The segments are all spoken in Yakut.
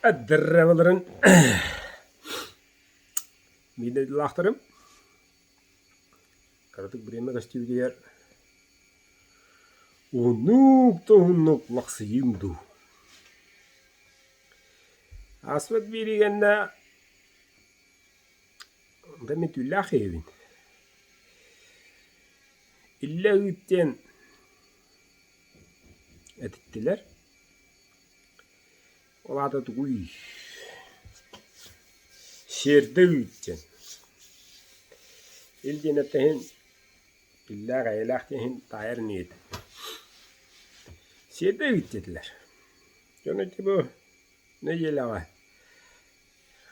Дырабаларын биир дойдулаахтарым кыратык бириэмэ көстүүтүгэр уһуннук да уһуннук лахсыйыым дуу. Ааспыт биэриигэннэ да мин түүллээх киһибин. Иллэ ыыт диэн этиттилэр. Ол аата тугуй? Сиэрдэ үүт диэн. Ил диэн эттэһин иллээх эйэлээх диэн иһин таайар ниэт. Сиэрдэ үүт диэтилэр. Дьон ити бу нэдиэлэҕэ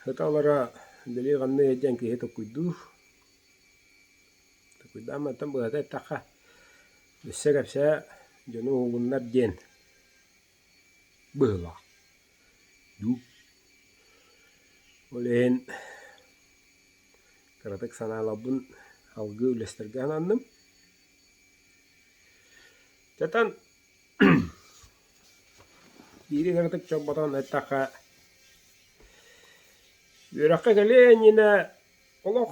ыта олоро били ханнык диэн киһи толкуйдуур. Толкуйдаан мантан быһата эттэххэ, өссө кэпсээ дьону уһугуннар диэн быһыылаах дуу. Ол иһин кыратык санааларбын алгыы үллэстэргэ сананным. Дьэтэн биири кыратык чорботон эттэххэ, үөрэххэ кэлиэ иннинэ олох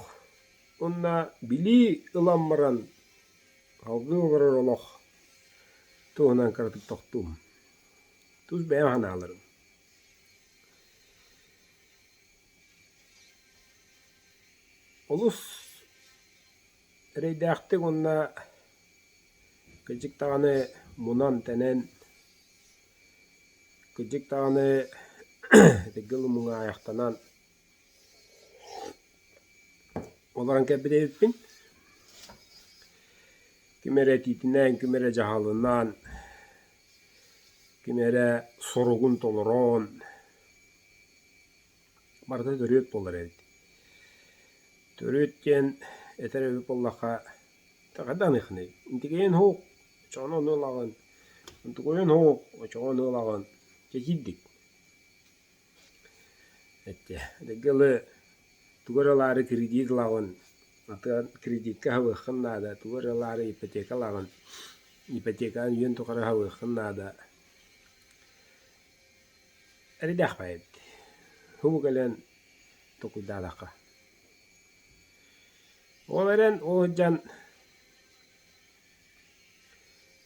уонна билии ылан баран Салгыы олорор олох туһунан кыратык тохтуум. Тус бэйэм санааларым. Олус эрэйдээхтик уонна кырдьык даҕаны мунан-тэнэн, кырдьык даҕаны этэргэ муҥаайахтанан Олорон кэлбит эбиппин. Ким эрэ этиитинэн, ким эрэ дьаһалынан, ким эрэ соругун толорон барыта төрүөт буолар эбит. Төрүөт диэн этэр эбит буоллахха, хайдах аныаххыный? Интигийэн суох, оччоҕуна ону ылаҕын, онтукайын суох, оччоҕо ону ылаҕын. Дьэ итирдик. Эттэ дылы тугу эрэ ылаары кредит ылаҕын, атыан кредиккэ аһылыаххын наада, тугу эрэ ылаары ипотека ылаҕын, ипотеканы үйэн тухары аһылыаххын наада. Эрэйдээх баҕайы эбит. Һубу кэлэн толкуйдаатахха. Ол эрэн ол сылдьан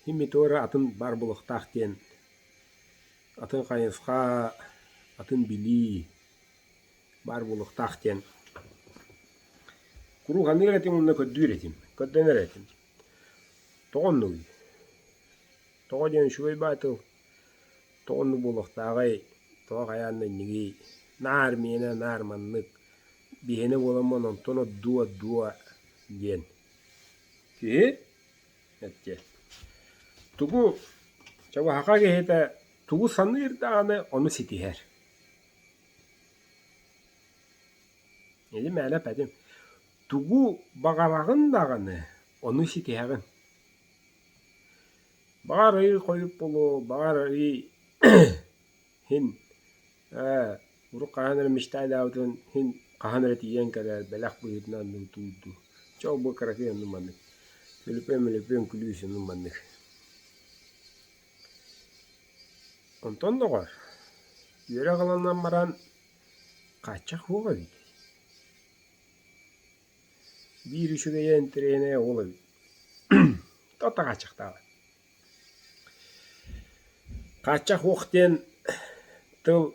химитора атын баар буолуохтаах диэн атын хайысха, атын билии баар буолуохтаах диэн куруук аныыр этим уонна көрдүүр этим, көрдөнөр этим. Тоҕо оннугуй? Тоҕо диэн үчүгэй баай тыл, тоҕо оннук буолуохтааҕый, тоҕо хайаан да иннигий, наар миэнэ, наар маннык, биһиэнэ буоламмын онтон отдуо дуо диэн. Киһи Эттиэ. Тугу чабаһаха киһитэ тугу саныыр даҕаны ону ситиһэр. Ити мээнэ эппэтим. Тугу баҕараҕын даҕаны ону ситиһэҕин. Баҕар ый хойут буолуо, баҕар ый Һин ээ урут хаһан эрэ мечтайдаабытын һин хаһан эрэ тиийэн кэлэр бэлэх быһыытынан туурдуу. Чэ ол бу кыракый оннук маннык. Төлөпүөн-мөлөпүөн күлүүс оннук маннык. Онтон доҕор, үөрэх ылынан баран хааччах суох эбит. Биир үчүгэйэ интэриэһинэйэ ол эбит. Туох да хааччахтаабат. Хааччах уох диэн тыл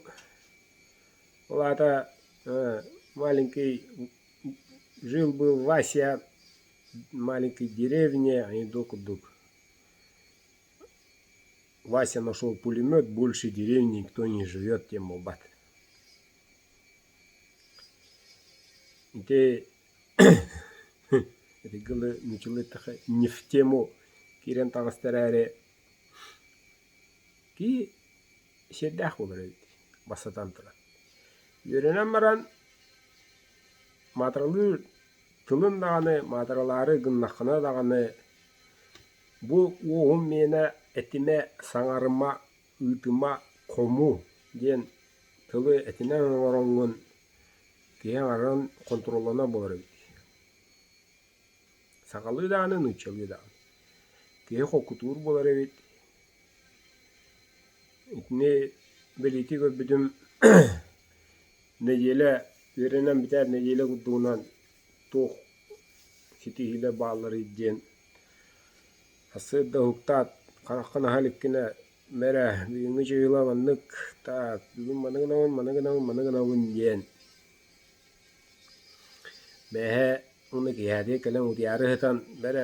ол аата маленький жил-был Вася в маленькой деревне анекдот курдук Вася нашел пулемет, больше деревни никто не живет диэн буолбат. Ити Ити нууччалыы эттэххэ не в тему киирэн таҕыста эрээри кии сиэрдээх буолар эбит бастатан туран. Үөрэнэн баран маатыралыыр тылын даҕаны маатыралаары гыннаххына даҕаны бу уоһум миэнэ этимэ саҥарыма ыытыма хому диэн тылы этинэн оҥороҥҥун Киһи аҥарын хонтуруолланар буолар эбит. Сахалыы даҕаны, нууччалыы даҕаны. Киһи холкутуур буолар эбит. Итини бэлиэтии көрбүтүм. Нэдиэлэ үөрэнэн бүтээт нэдиэлэ курдугунан туох ситиһиилэр баалларый диэн сарсыарда уһуктаат хараххын аһа иликкинэ мэрэ бүгүҥҥү чыыла маннык так бүгүн маны гынабын маны гынабын маны гынабын диэн бэйэ уонна киэһэтигэр кэлэн утуйаары сытан бэрэ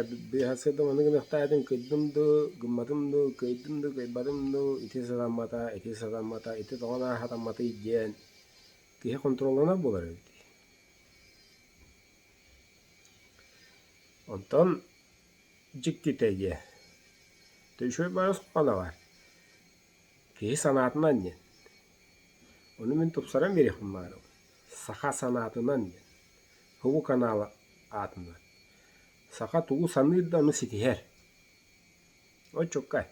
сарсыарда маны гыныахтаатым кыайдым дуу гымматым дуу кыайдым дуу кыайбатым дуу ити сатаммата ити сатаммата ити тоҕо наһаа сатамматый диэн киһи хонтуруолланар буолар эбит. Онтон дьиктитэ диэ, үчүгэй баҕайы суххана баар, киһи санаатынан диэн. Ону мин тупсаран биэриэхпин баҕарабын. Саха санаатынан диэн. Һубу канал аатынан. Саха тугу саныыр да ону ситиһэр. Оччуккай.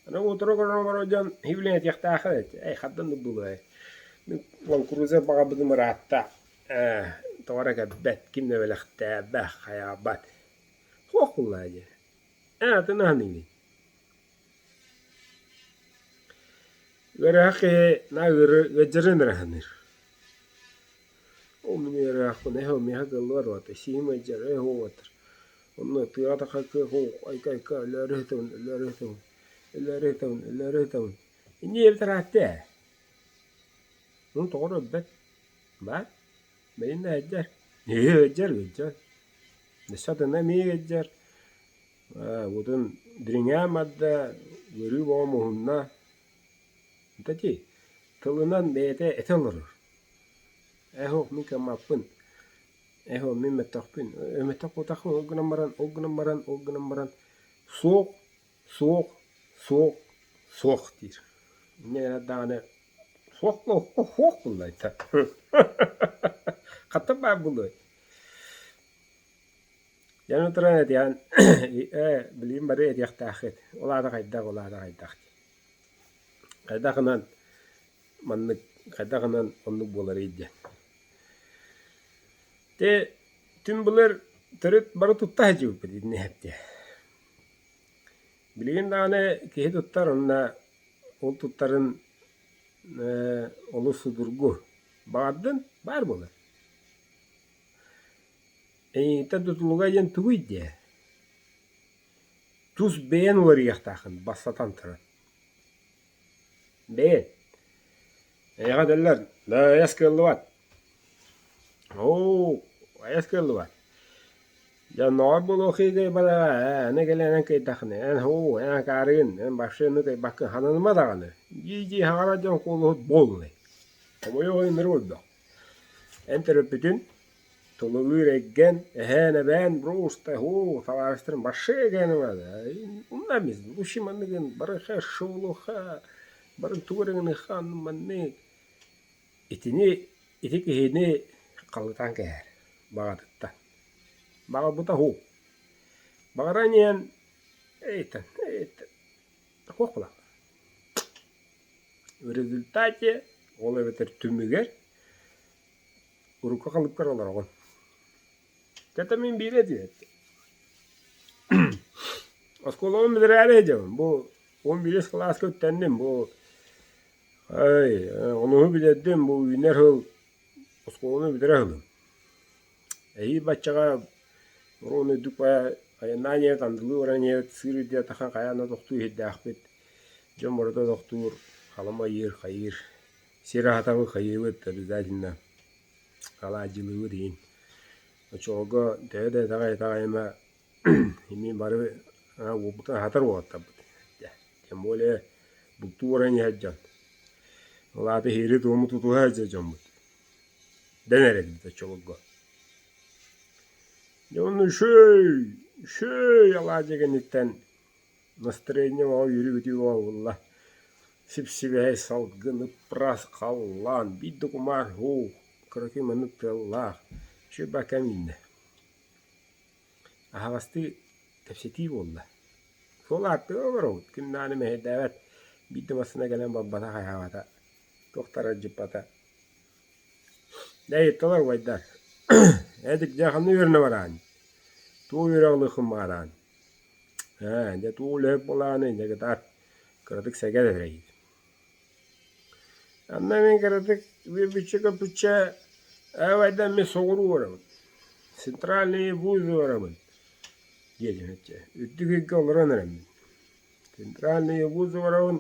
Аны утары көрөн олорор дьон хивлин этиэхтээх эбит. Эй, хандан дурдулуй? Мин Land Cruiser баҕарбытым ыраатта. Ээ, тоҕо эрэ кэлбэт, ким да бэлэхтээбэт, хайаабат. Суох буоллаҕа дии. Ээ, атын аһыныгын. Ыарыһах киһи наа ыары ыалдьарын эрэ саныыр. Ол мин ыарыһахпын, эһэ миэхэ кыаллыбат уота, сиһим ыалдьар, эһэ уотар. Онно тыаҕа тахха айка-айка өлөөрү сытабын, өлөөрү сытабын, өлөөрү сытабын, өлөөрү сытабын. Инньэ эбэтэр аатта ээ. Ону тоҕо эрэ өлбөт. Баар. Бэйин да ыалдьар. Ээ ыалдьар, ыалдьар. Өссө атына эмиэ ыалдьар. Уотун дириҥээн барда, ыарыы бөҕө муһунна. Ити тылынан бэйэтэ этэ олорор. Ээ суох мин кыаммаппын, ээ суох мин мөлтөхпүн, мөлтөх буолтахпын ол гынан баран, ол гынан баран, ол гынан баран суох, суох, суох, суох диир. Инньэ гынан даҕаны суох суох буолла Хантан баар буолуой? Дьэ туран этиэҕин ээ билигин бары этиэхтээххит, ол аата хайдах, ол аата хайдах диэн. Хайдах гынан маннык, хайдах гынан оннук буоларый диэн. Ити түн былыр төрүт бары тутта сылдьыбыппыт итини эһэптиэ. Билигин даҕаны киһи туттар уонна ол туттарын ээ олус судургу. Баҕардын баар буолар. Эйигиттэн тутулуга диэн тугуй диэ? Тус бэйэн уларыйыахтааххын бастатан туран. Бэйэн. Эйиэхэ этэллэр, да айас кыаллыбат. Оо, айас кыаллыбат. Дьэ оннооҕор буолуоххай балаҕа ээ, аны кэлэн эн кыайдаххына, эн һуу, эн акаарыгын, эн вообще ону кыайбаккын, хананыма даҕаны. Дии-дии хаҥара дьон куолуһут буоллай. Хомойуох иһин өлбөх. Эн төрөппүтүн Тулалыыр эйгэн, эһээн-эбээн просто һуу, табаарыстарым большие умнаммыз лучше манныгын барыха шоулуха бары тугу эрэ гыныха маннык итини ити киһини халытан кэһэр баҕатыттан баҕарбыта һуу баҕаран иһэн эйтэн эйтэн туох буолар в результате ол эбэтэр түмүгэр Урукку халыпкар олороҕун. Кэтэ мин биирэ этиэт. Оскуолабын бүтэрээри сылдьабын. Бу 11 кылааска үктэнним. Бу ай, онуһу бүтэрдим. Бу үүнэр сыл оскуоланы бүтэрэ сылым. Эһиил баччаҕа Мурун үрдүк айаннаан иһэбит, андылыы баран иһэбит, сыыр үрдүгэр тахсан хайаан да тохтуу иһирдээхпит. Дьон барыта тохтуур, халым-айыыр, хайыыр. Сир аһатабыт, хайыыбыт обязательно алаадьылыыбыт иһин. Оччолорго төһө да итэҕэй-итэҕэйимэ эмиэ бары уолбутун аһатар уолаттарбыт. Тем более бултуу баран иһэр дьон. Ол аата иһири-туому тутуһа сылдьар дьоммут. Дэнэр эбит оччолорго. Дьэ онно үчүгэй, үчүгэй алаадьы кэнниттэн Настроение оҕо үөрүү-көтүү оҥоһулла. Сип-сибэһэй салгын, ыппыраас халлаан, биир да кумаар һуу, кыракый маннык тыаллаах, үчүгэй бакка үүннэ. Аһаҕастыы кэпсэтии буолла. Суол аартыга олоробут, ким даҕаны мэһэйдээбэт, биир да массыына кэлэн барбата хайаабата, туох да аралдьыппата. Дьэ ыйыттылар убайдар, «Эдик дьэ ханна үөрэнэ бараҕын? Туох үөрэх ылыаххын баҕараҕын?» Ээ, дьэ туох үлэһит буолаҕыный, дьэ кытаат, кыратык сэгэр эрэйит. Онно мин кыратык үөрбүччэ-көппүччэ ээ мин соҕуруу барабын, центральный вуз барабын диэтим эчэ. Үрдүк ыйга олорон эрэммин. Центральный вуз барабын,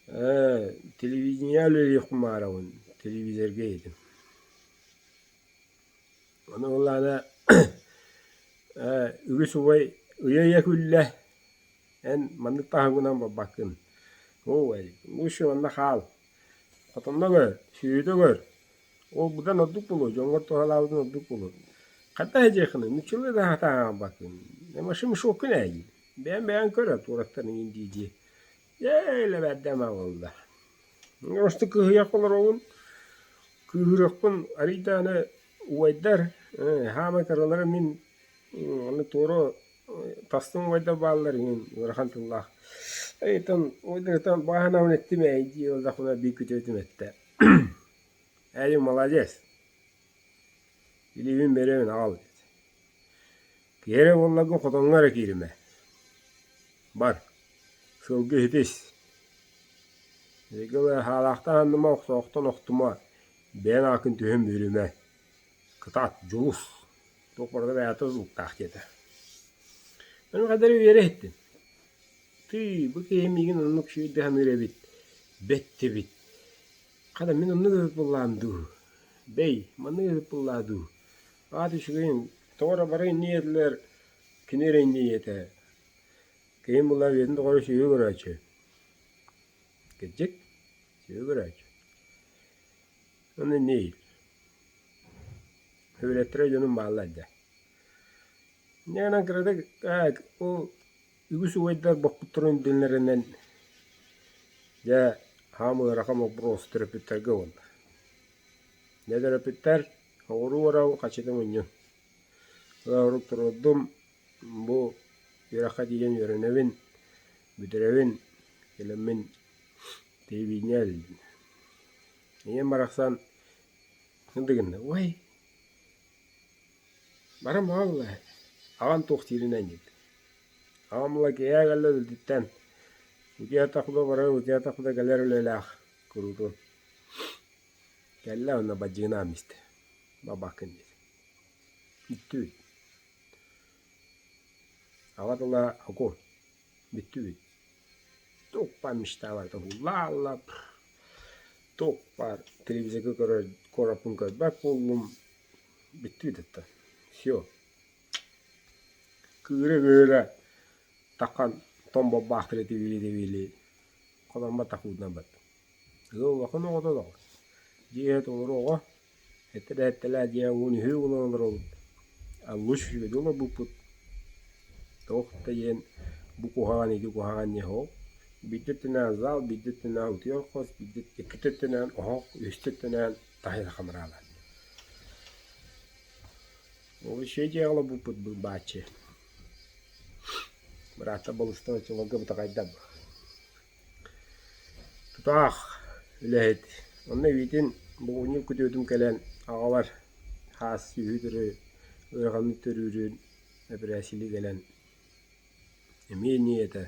ээ телевидение үлэлиэхпин баҕарабын, телевизорга иһитим. Ону ыллаана ээ үгүс убай ыйа-ыйа күллэ, эн маннык таһымҥынан барбаккын. Оо, лучше манна хаал, хотонно көр, сүөһүтэ көр, ол быдан ордук буолуо, дьоҥҥор туһалаабытын ордук буолуо. Хайдах дьиэххиний, нууччалыы да сатаабаккын, машин-мешоккун ээ диир. Бэйэм бэйэҥ көр, туораттан иҥин дии-дии. Дьэ, илэбэрдэм буолла. Оростук кыһыйах олоробун, кыыһырыахпын арый даҕаны убайдар хаамай кыралара мин аны туора тастыҥ убайдар бааллар иҥин ыарахан тыллаах Эйтэн убайдарыттан бааһынабын эттим ээ дии ыллахпына биир күтүөтүм эттэ Эй, молодец илиибин бэриэбин аҕал диэт Киһи эрэ буолларгын хотоҥҥо эрэ кииримэ Бар, сылгы иһитис Эйгэ хаалаахтаан анныма, охсоохтон охтума, бэйэҥ ааккын түһэн биэримэ, кытаат, дьулус, туох барыта бэйэтэ тутулуктаах диэтэ. Мин хайдах эрэ үөрэ иһиттим. Тыый, бу киһи миигин оннук үчүгэйдик саныыр эбит, бэт эбит. Хата мин оннук эбит буоллаҕым дуу, бэй, маннык эбит буоллаҕа дуу. Аата үчүгэйин, тоҕо эрэ бары инньэ диэтилэр, кини эрэ инньэ диэтэ. Киһим буолла үйэтин тухары сүөһү көрөөччү. Кырдьык, сүөһү көрөөччү. Ону инньэ Үөрэттэрэ дьонум бааллар дьэ. Инньэ гынан кыратык ол үгүс убайдар боппуттарын үрдүннэринэн дьэ хаам ыарахан боппуруос төрөппүттэргэ буолла. Дьэ төрөппүттэр оҕуруу орау хачыты мунньун. Ыарук туруордум, бу үөрэххэ тиийэн үөрэнэбин, бүтэрэбин, кэлэммин телевидение эллим. Ийэм барахсан ынды гынна, уой, баран буолла, аҕам туох дииринэн диэбит. Аҕам ыла киэһэ кэллэ үлэтиттэн, утуйа барар, утуйа кэлэр үлэлээх куруутун. Кэллэ уонна бадьыынаан истэ, бабаккын диэтэ. Бүттүбүт. Аҕа тыла оку бүттүбүт. Туох мечталарта һуллаалла туох баар телевизорга көрөр куораппын көрбөт буоллум бүттүбүт оттон все кыыра-кыыра таххан том боббаахтары тибили-тибили холоммот тахуутунан бардым Ыал улахан оҕото доҕор, дьиэ иһэ толору оҕо, эттэ да эттэлээ дьиэ уон үһүө буолан олоробут, аллуш үчүгэйдик олорбуппут, туох да диэн бу куһаҕан ити куһаҕан диэн суох, биирдэ өттүнээн зал, биирдэ өттүнээн утуйар хос, биирдэ иккитэ өттүнээн оһох, үстэ өттүнээн таһыйа хамыраалаан. Ол үчүгэй дьиэҕэ олорбуппут бааччы. Бырааттар балыстар оччолорго бытаҕайдар Тутаах үлэһит, онно эбиитин бугунньук күтүөтүм кэлэн аҕабар хаас сүөһү төрүү ыараханнык төрүүрүн эпэрээссийэлии кэлэн эмиэ инньэ этэ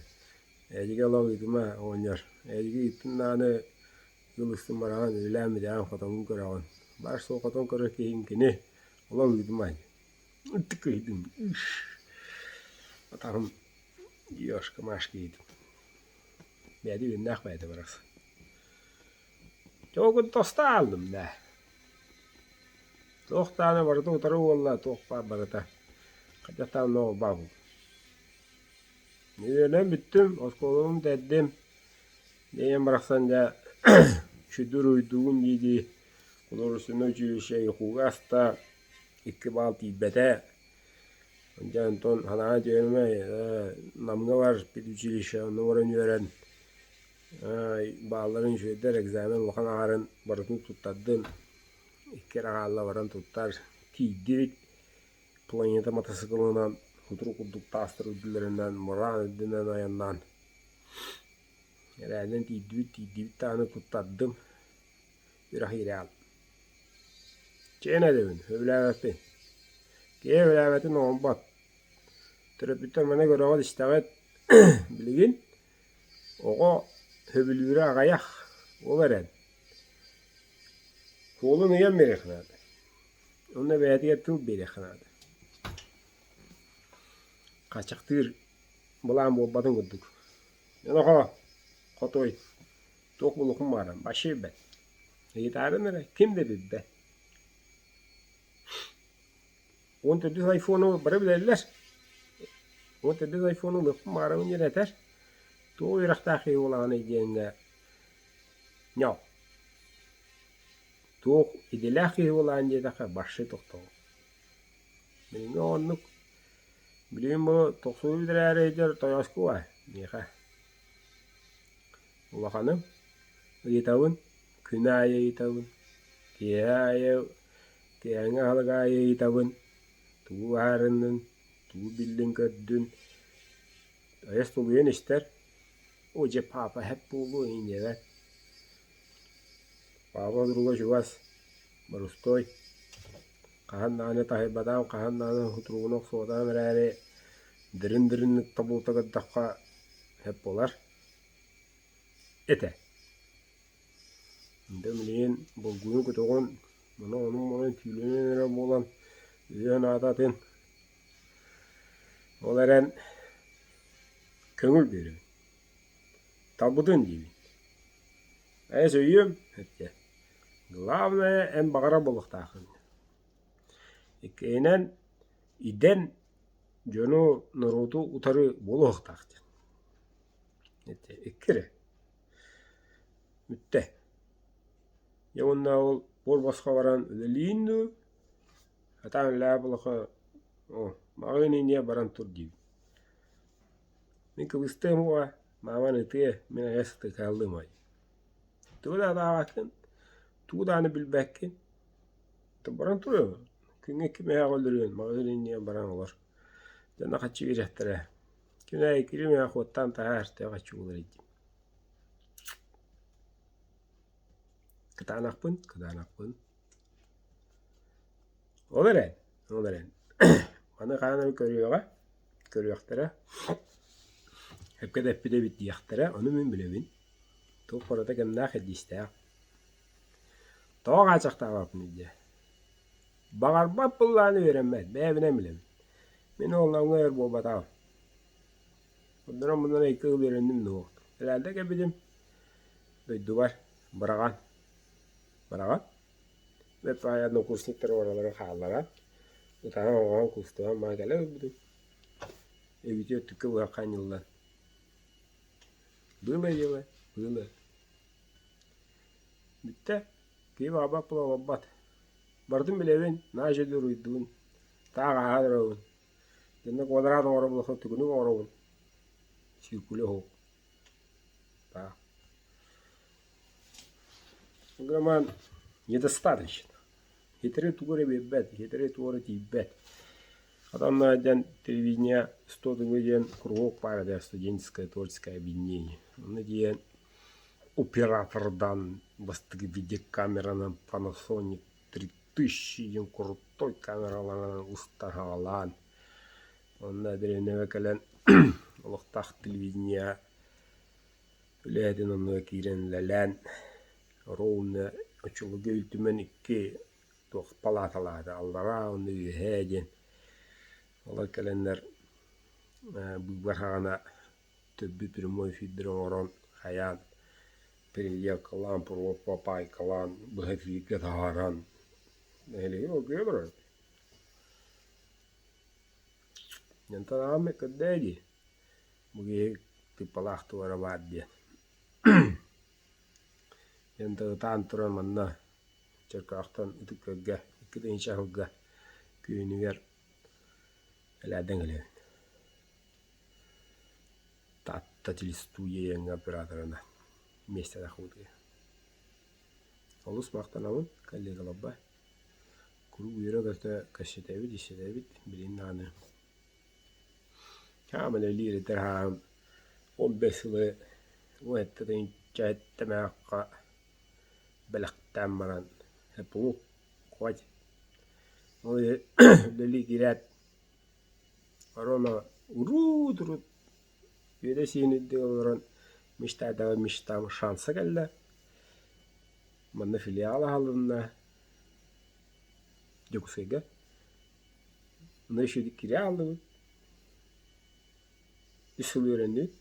эдьигэ олох ыытыма оҕонньор эдьиги ыыттын даҕаны ыал устун бараҕын үлэлээн бүтэҕин хотоҥҥун көрөҕүн баар суох хотон көрөр киһиҥ кини олох ыытыма ытык ыйдым атаҕым Ёшка-машка иитим Бэйэтэ үөннээх бэйэтэ барахсан. Чоогун тоста ааллым да. Туох даҕаны барыта утары буолла, туох баар барыта. Хайдах даҕаны оҕолбаа буоллум. Үөрэнэн бүттүм, оскуолабын бүтэрдим. Ийэм барахсан дьэ үчүгэй уруйдуугун дии-дии художественнай училище ХИФУ-га аста, икки баал тиийбэтэ. Дьэ онтон санаа түһүмэ Намҥа бар педучилище онно баран үөрэн баалларын үчүгэйдэр экзамен улахан аҥаарын барытын туттардым икки эрэ хаалла баран туттар тиийдибит планета матасыыкылынан кутурук курдук таастар үрдүлэринэн мыраан үрдүнэн айаннаан эрээлэн тиийдибит тиийдибит даҕаны туттардым үрэх иирээл Чээн эдэбин, сөбүлээбэппин. Киһи сөбүлээбэтин оҥорбот. Төрөппүттэр маны көрөҕүт-истэҕит. Билигин оҕо сөбүлүүрэ аҕыйах, ол эрэн. Суолун ыйан биэриэххэ наада. Онно бэйэтигэр тыл биэриэххэ наада. Хааччахтыыр былаан буолбатын курдук. Дьонохо, хотуой, туох булуохум баҕаран, вообще билбэт. Ыйытаарын эрэ, ким да билбэт. 14 айфону бары билэллэр. 14 айфону ылыахпын баҕарабын диэн этэр. Туох үөрэхтээх киһи буолаҕыный диэҥҥэ ньоо. Туох идэлээх киһи буолаҕын диэтэххэ баршы тохтоо. Билиҥҥи оннук. Билигин бу тохсуһуу бүтэрээри сылдьар тойооску баар миэхэ. Улаханым. Ыйытабын, күн аайы ыйытабын, киэһэ аайы, киэһээҥҥи аһылык аайы ыйытабын, тугу баһаарыннын, тугу биллин-көрдүн. Айас тулуйан истэр, оо дьэ паапа эһэт буолуо иһин диэбэт. Паапа друга чугас, боростуой, хаһан даҕаны таһыйбатаҕым, хаһан даҕаны сутуругун охсуотаҕым эрээри, дырын-дырыннык тобулута көрдөххө сөп буолар этэ. Дьэ билигин булгуну көтөҕөн, маны ону-маны түүлэнэн эрэ буолан өйө-санаата атын. Ол эрэн көҥүл биэрэбин. Талбытын диибин. Эс өйүөм, эттэ. Главное, эн баҕарар буолуохтааххын. Иккиһинэн, идэн дьону, норуоту утары буолуохтаах диэн. Эттэ, икки эрэ. Бүттэ. Дьэ уонна ол буор босхо баран үлэлиин дуу, сатаан үлэлээбэт буоллахха, оо, маҕаһыын иннигэр баран тур диибин. Мин кыбыстыам уоҕа, мааман ытыа, мин айа сытыкааллыам аҕай. Тугу да адаабаккын, тугу даҕаны билбэккин. Баран туруом, күҥҥэ ким эһэҕэ өлөрүөн, маҕаһыын иннигэр баран олор. Дьоно хаччы биэриэхтэрэ. Күн аайы кирим эһэ хуоттаан таһаар, төһө хаччы буоларый диим. Кытаанахпын, кытаанахпын. Ол эрэн, ол эрэн, маны хаһан эмэ көрүөҕэ, көрүөхтэрэ, сөпкө да эппит эбит диэхтэрэ, ону мин билэбин. Туох барыта кэмнээх эрдиистээх. Тоҕо хааччахтаабаппыный диэ. Баҕарбат быллааны үөрэммэт, бэйэбинэн билэбин. Мин ол Намҥа өр буолбатаҕым. Оннуран муннан икки ыл үөрэнним дуо. Элээлдэ кэлбитим, дойдубар быраҕан, быраҕан Бэрт аайы однокурсниктар барыларын хаалларан, ытаһан-оҥоһон куустуһан маһы кэлэ ылбытым. Эбити өттүккэ быһахха анньыллан. Было дело, было. Бүттэ. Киһи баҕарбат буола олорбот. Барытын билэбин, наһаа үчүгэй уруйдуубун, таах ааһан оробун. Дьонно квадрат оҥоро буолуохха түгүнүк оҥоробун. Циркуля оһох. Таах. Роман недостаточно. Хитрый тугу эрэ биэрбэт, хитрый тугу эрэ тиийбэт. Атанна диэн телевидение 100 диэн кругок баар этэ студенческое творческое объединение. Онно диэн оператордан бастакы видеокамеранан Panasonic 3000 диэн крутой камераларынан устан хаалаан онно дэриэбинэбэ кэлэн олохтоох телевидение Үлэһитин оннугар киирэн үлэлээн, ровно оччолорго Ил Түмэн икки туох палааталаата аллараа уонна үөһээ диэн. Олор кэлэннэр быыбар саҕана төрдү прямой эфирдэри оҥорон хайаан переделкалаан, паайкалаан, быһа эфиргэ таһааран нэһилиэги оргуйа олорор этэ. Онтон аҕам көрдөө дии Бу киһи тыыппалаах туора баар диэн. Диэн ытаан туран манна Чөркөөхтөн Ытык Күөлгэ 2000 сылга күһүнүгэр элээрдэн кэлэбин. Таатта телестудия операторынан миэстэлээх буолуо. Олус махтанабын коллегаларбар. Куруук үөрэ-көтө кэпсэтэбит, истэтэбит, билигин даҕаны Хааман үлэлиир эдэр сааһым 15 сылы уон сэттэ бэлэхтээн баран ХПУ хватит. Ол үлэлии киирээт Рома уруут-урут үөрэ сиэн үрдүгэр олорон мечтаатаҕа мечтам шанса кэллэ. Манна филиал аһылынна. Дьокуускайга. Онно еще киирэ хааллыбыт. Үс сыл үөрэннибит.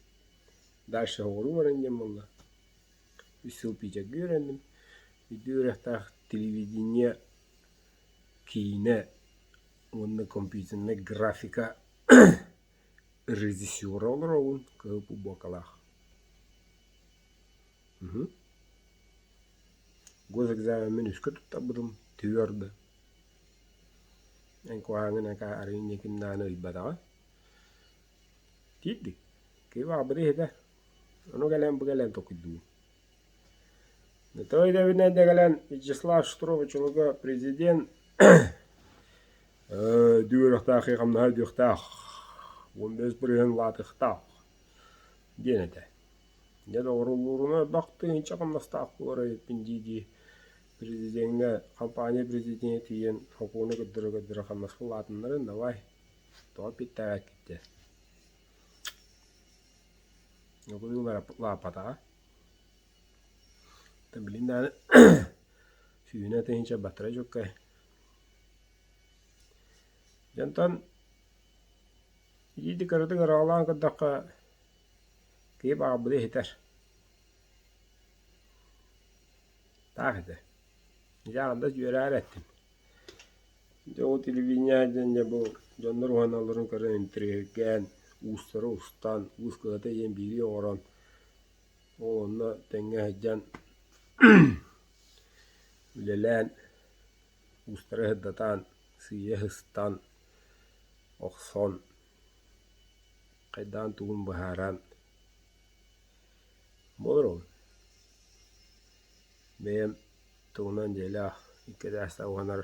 Дальше оҕуруу баран диэн буолла. Үс сыл Питергэ үөрэнним. Үрдүк үөрэхтээх телевидение, киинэ уонна компьютернай графика режиссера олоробун, кыһыл пубуокалаах. Госэкзамеммин үскэ туттарбытым, түөрт. Эн куһаҕаҥҥын арыый ким даҕаны ыйбатаҕа. Тиийдик. Киһи баҕарбыта иһитэ. Ону кэлэн бу кэлэн толкуйдуубун. Той идэбинэн да кэлэн Вячеслав Штыров оччолорго президент үөрэхтээх хамнаһа үрдүөхтээх, 15% улаатыахтаах диэн этэ. Дьэ доҕорулууруна элбэх тыһыынча хамнастаах буолар эбиппин дии-дии президеҥҥэ компания президенэ тиийэн сокуону көрдөрө-көрдөрө хамнаска улаатыннарын давай тоҕо эппиэттээбэккит диэн. Улааппатаҕа. Билин даҕаны сүүнэ тыһыынча баттара дьуккай. Дьэ онтон итиитик кыратык ыраҕалаан көрдөххө киһи баҕарбыты иһитэр. Таах этэ. Дьэ аҥардас үөрээри эттим. Дьэ ол телевидение диэн дьэ бу дьоннор уһаналларын көрөн интириэһиргээн, уустары устан, уус кыһата диэн биирии оҥорон, ол онно тэҥҥэ сылдьан үлэлээн, уустары сырдатан, сыыйа сыстан, охсон, хайдаан тугун быһааран буолар ол. Бэйэм тугунан дьиэлээх, икки этээстээх уһанар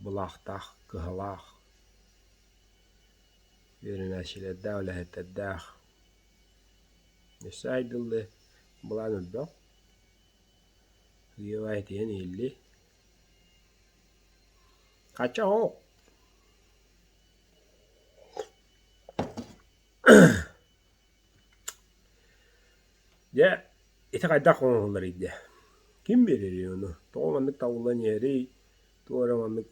былаахтаах, кыһалаах, үөрэнээччилэрдээх, үлэһиттэрдээх. Өссө айдыллыы былаан элбэх. Ыйыабай тиийэн иһиллии. Хачча оһох Дьэ, ити хайдах оҥоһулларый дии? Ким биэрэрий ону? Тоҕо маннык табыллан иһэрий? Туох эрэ маннык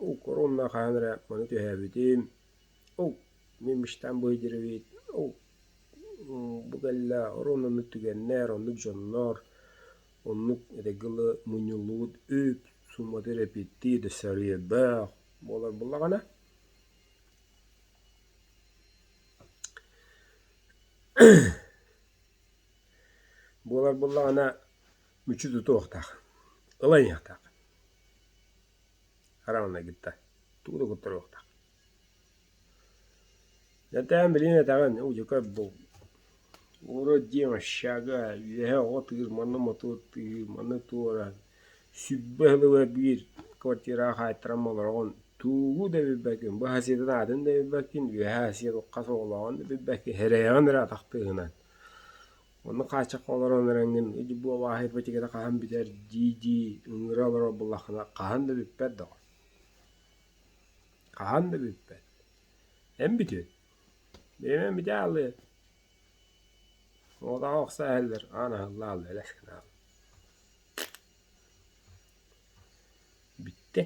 укорунна хаһан эрэ маны түһээбитим. Ол мин мечтам быһыйдыр эбит. Ол бу кэллэ оруон оннук түгэннэр, оннук дьоннор, оннук этэҥҥэ дылы мунньуллубут үп суумата эрэпиэттии да сарыйардаах буолар буоллаҕына Буолар буоллаҕына мүччү тутуохтаах, ылан иһиэхтээх. Хараҕына кытта тугу да куттарыахтаах. Дьэнтээн билигин этэҕин, удьука бу урут диэн общага үөһэ оҕо тыыр, манна мотуор тыыр, манна туора сүбэ сылыга биир квартираҕа хаайтаран олороҕун, тугу да билбэккин, бу хасиэтин аатын да билбэккин, үөһэ хасиэт хас оҕолооҕун да билбэккин, сэрэйэҕин эрэ атах тыаһынан. Онно хааччахха олорон эрэҥҥин ити бу абааһы ипотеката хаһан бүтэр дии-дии ыҥыра олорор буоллаххына хаһан да бүппэт доҕор. Хаһан да бүппэт. Эн бүтүөн. Бириэмэм бүтэ хаалыа. Оҕотоҕо охсо иһэллэр, аан аһылла хаалла, элэс гына хаалла. Бүттэ.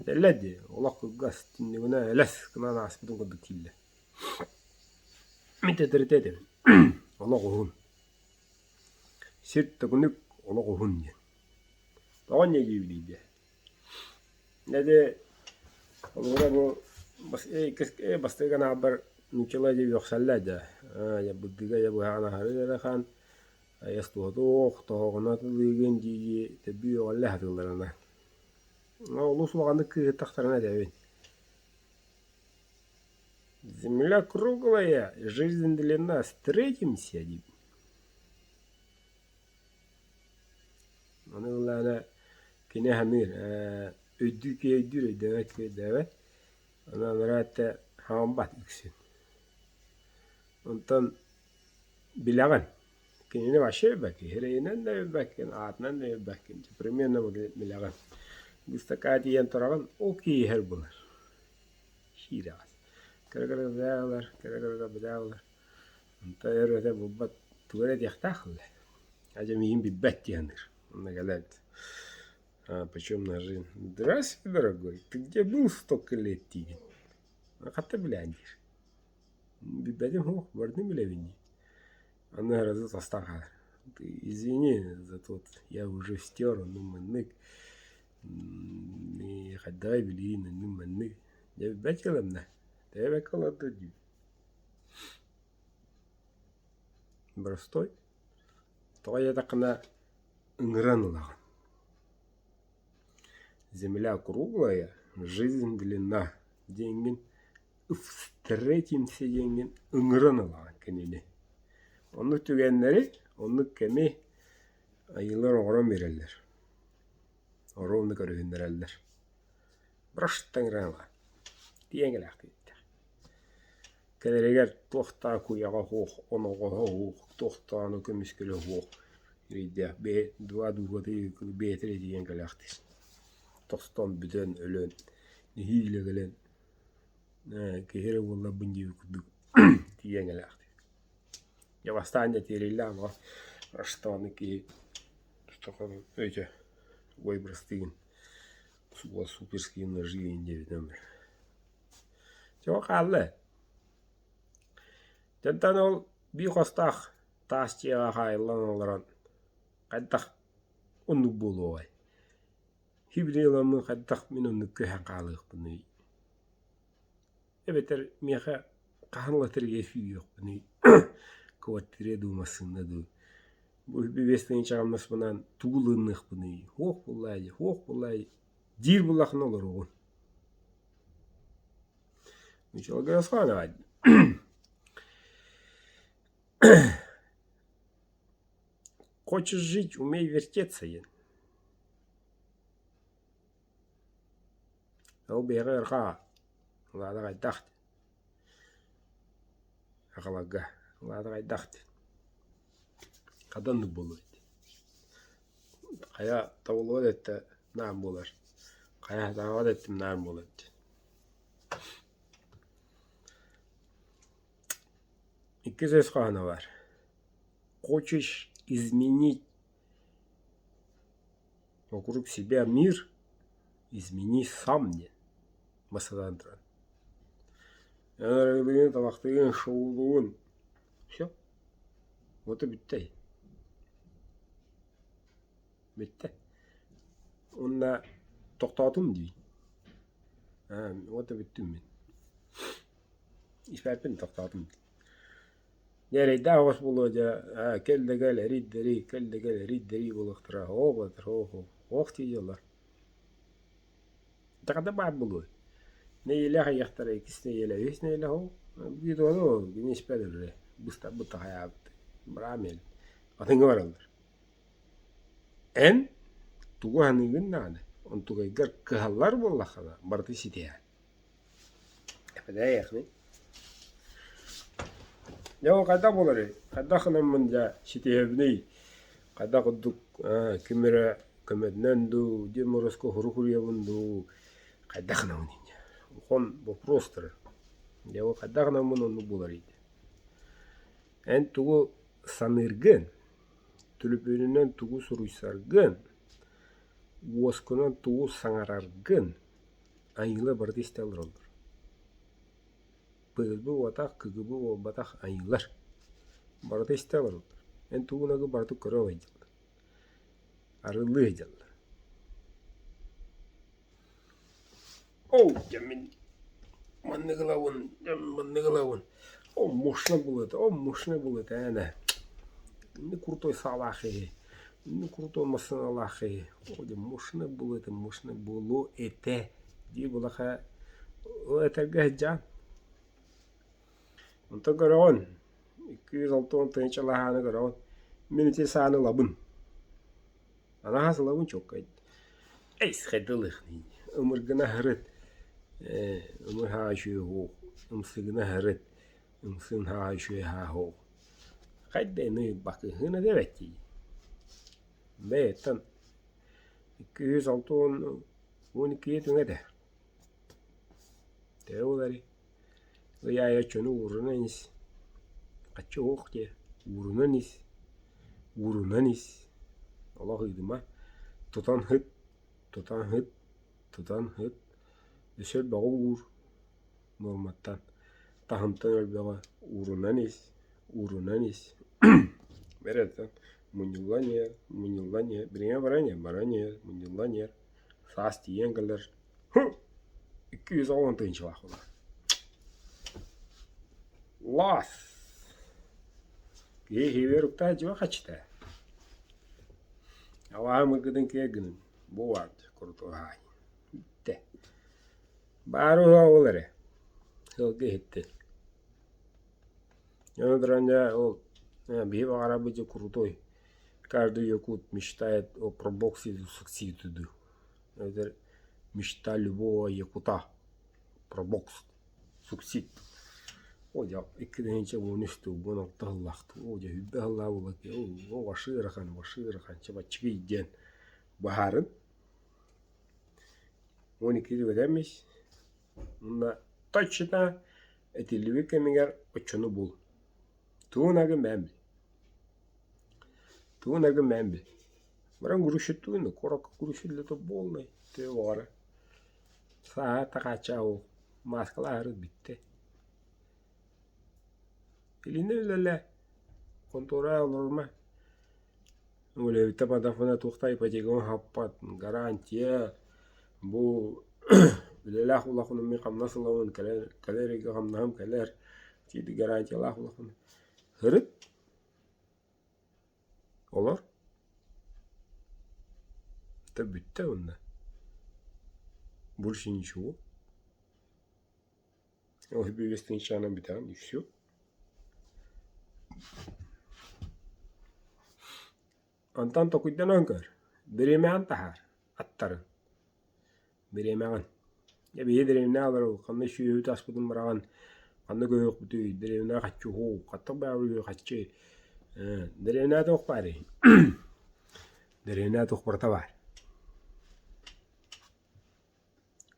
Этэллэр дии, олох кылгас, түннүгүнэн элэс гынан ааспытын курдук дииллэр. Мин тэтэритэ этэбин, олох уһун. Сир төкүнүк олох уһун диэн. Тоҕо инньэ диибиний диэ. Дьэ холобура бу бастакы каналбар нууччалыы дии үөхсэллэр дьэ. Ээ бырдыга дьэ быһаҕын аһары ыарахан, айас туһатуох, тоһоҕону атылыыгын дии-дии төбүү үөҕэллэ сатыылларына. Олус улаханнык кыыһыртахтарына этэбин. Земля круглая, жизнь длинна, встретимся диибин. Ону ыллаана кини саныыр ээ өйдүүр киһи өйдүүр, өйдөөбөт киһи өйдөөбөт. Ону анараа өттө хаамбат үксүн. Онтон билэҕин, кинини вообще билбэккин, сирэйинэн да билбэккин, аатынан да билбэккин, примерно билэҕин. Быыстакаа тиийэн тураҕын, ол киһи иһэр буолар. Сиирэҕэс. Кыра-кыра быдаа ылар, кыра-кыра быдаа ылар. Онтон өр өтө булбат тугу эрэ диэхтээх ылла. Дьэ миигин билбэт дии саныыр. Онно кэлээт. А, почем ножи? Здравствуй, дорогой, ты где был столько лет диигин? Хата билээн диир. Билбэтим суох, бардым билэбин дии. Аны сразу тастан хаалар. Ты извини за тот, я уже стер, ну маннык хайдаҕай билигин оннук маннык. Дьэ билбэт дьыалам да. Тэйбэккэ олордо дии. Боростуой. Тоҕо диэтэххинэ ыҥыран ылаҕын. Земля круглая, жизнь длинна диэҥҥин встретимся диэҥҥин ыҥыран ылаҕын кинини. Оннук түгэннэри, оннук кэми айыылар оҥорон биэрэллэр. Оруобуна көрүһүннэрэллэр. Просто ыҥыран ылаҕын. Тиийэн кэлээхтиибиттэр. Кэлэригэр туох да куйаҕа суох, оноҕоһо суох, туох даҕаны көмүскэлэ суох эрэйдээх бэйэ два дууһата бэйэтэ эрэ тиийэн кэлээхтиир. Тостон бүтэн өлөн нэһиилэ кэлэн ээ киһи эрэ буолларбын диэбит курдук тиийэн кэлээхтиир. Дьэ бастаан дьэ тиэриллээх баҕас аны киһи өйдө ой бырастыгын суперские ножи диэбитинэн барар. Чэ ол хаалла ээ. Дьонтон ол биир хостоох таас дьиэҕэ хаайыллан олорон хайдах оннук буолуоҕай? Хибили ыламмын хайдах мин оннук көһөн хаалыахпыный? Эбэтэр миэхэ хаһан лотерея сүүйүөхпүнүй? Квартира дуу, массыына дуу? Бу биэс тыһыынча хамнаспынан тугу ылыныахпыный? Суох буоллаа дии, суох буоллаа дии диир буоллаххына олоруоҕун. Хочешь жить, умей вертеться диэн. Ол биһиэхэ ыарха Лада хайдах Аҕаларга Лада хайдах Хата оннук буолуо эбит. Хайа табыллыбат эттэ наар буолар. Хайа сатаабат эттим наар буолар диэн. Иккис өс хоһооно баар. Хочешь изменить вокруг себя мир, измени сам диэн бастатан туран. Эн табахтыгын, шоулугун все. Вот и бүттэй. Бүттэ. Уонна тохтоотум дии. Аа, вот и бүттүм мин. Испэппин тохтоотум. Дьэ эрэйдээх оҕус буолуо дьэ, аа, кэл да кэл, эрий да эрий, кэл да кэл, эрий да эрий буолуохтара, оох буолар, оох, оох, оох дии дьоллор. Даҕата баар буолуой. Нэдиэлэ хайыахтара, иккис нэдиэлэ, үһүс нэдиэлэ ол биир ону кини испэт өлөрө, быстарбыт хайаабыт, быраам атыҥҥа бараллар. Эн тугу саныыгын даҕаны, онтугайгар кыһаллар буоллаххына, барыта ситиһэ. Эппэтээх Дьэ ол хайдах буоларый? Хайдах гынаммын дьэ ситиһэбиний? Хайдах курдук ким эрэ көмөтүнэн дуу, Дед Морозко сурук суруйабын дуу, хайдах гынабын инньэ? Улахан вопрос турар. Дьэ ол хайдах гынаммын оннук буоларый? Эн тугу саныыргын, төлөпүөнүнэн тугу суруйсаргын, уоскунан тугу саҥараргын айыылар барыта истэ олороллор. ПГБ буолбатах, КГБ буолбатах айыылар. Барыта истэ олороллор. Эн тугун агы барыта көрө сылдьаллар. Арыллыы сылдьаллар. Оо, дьэ мин маннык ылабын, дьэ маннык ылабын. О, мощно было это, о, мощно было это, эн Не крутой саалаах киһи, не крутой массыыналаах киһи. О, дьэ мощно было это, мощно было этэ дии булаха этэргэ сылдьаҕын. Онтон көрөҕүн, 260 тыһыынчалаһааны көрөҕүн. Мин ити сааны ылабын. Анаһаас ылабын чуолкай. Эй, хайдалыах ымыргына сырыт, ээ, ымыр һаа үчүгэй суох, ымсыгына сырыт, ымсын һаа үчүгэй һаа суох. Хайда ини бакыһыына дэбэт дии. Бэйэттэн 260 12 түҥэтэ. Төһө буоларый? Ый аайы оччону уурунан ис. Хаччы уох диэ. Уурунан ис. Уурунан ис. Олох ыытыма. Тутан ыт. Тутан ыһыт, тутан ыһыт, өссө элбэҕи уур, нуорматтан, таһымтан элбэҕи уурунан ис, уурунан ис. Бэрэтэн мунньуллан иһэр, мунньуллан иһэр, бириэмэ баран иһэр, баран иһэр, мунньуллан иһэр. Саас тиийэн кэлэр, 210 тыһыынчалаах буолар. Лаас! Киһи иһигэр уктаах дьиэ хаччыта. Алааһым ыргытын киэр гынын, бу баар курутуһаай. Бүттэ. Баары уһаа ол эрэ. Сылгы иһиттин. Ону туран дьэ ол биһи баҕарабыт дьэ крутой. Каждый якут мечтает о пробоксе суксиитуду. Это мечта любого якута. Пробокс. Суксид. О дьэ 2013 16 сыллаахтыы. О дьэ сүүрбэ сыллаах буолла о ваши ыарахан, ваши ыарахан, чэ баччыгый диэн баһаарын. 12 түгэтэммис. Уонна точно этиллибит кэмигэр оччону бул. Тугун агын бэйэм бил. Тугун агын бэйэм бил. Баран грузчиттуун куоракка грузчит үлэтэ буоллай тыа баҕара. Сааһа такааччаа мааскалааһырыт бүттэ. Илинэ үлэлээ, хонтуора олорума. Үлэбиттэ бадафына туохта ипотекаҕын хаппат, гарантия, бу үлэлээх улаханым мин хамнас ылабын, кэлэр, кэлэр ыйга хамнаһым кэлэр, гарантиялаах улаханым. Һырыт Олор Это бүттэ уонна Больше ничего. Ол биэс тыһыынчанан бүтэҕин и все. Онтон токуйданан көр, бириэмэҕин таһаар, аттарын. Бириэмэҕин. Дьэ биһиги дэриэбинэҕэ олоробут, ханна сүөһү таспытын быраҕан, ханна көһүөхпүтүй, дэриэбинэҕэ хаччы уһуу, хаттах баҕайы хаччы ээ дэриэбинэҕэ туох баарый Дэриэбинэҕэ туох барыта баар.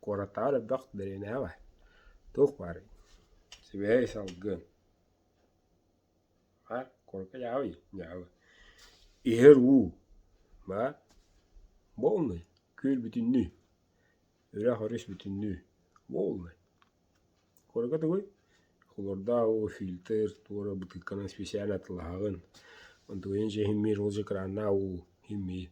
Куораттааҕар элбэх дэриэбинэҕэ баар. Туох баарый? Сибиэһэй салгын. Баар, куоракка дьаабый, дьаабы. Иһэр уу баар. Буолнай, күөл бүтүннүү, үрэх өрүс бүтүннүү буолнай. Куоракка тугуй? Хлордаах уу, фильтр, туора бытыыкканан специально атылаһаҕын. Онтугуйун дьэ иһиммиир, ол дьэ краннаах уу иһиммиир.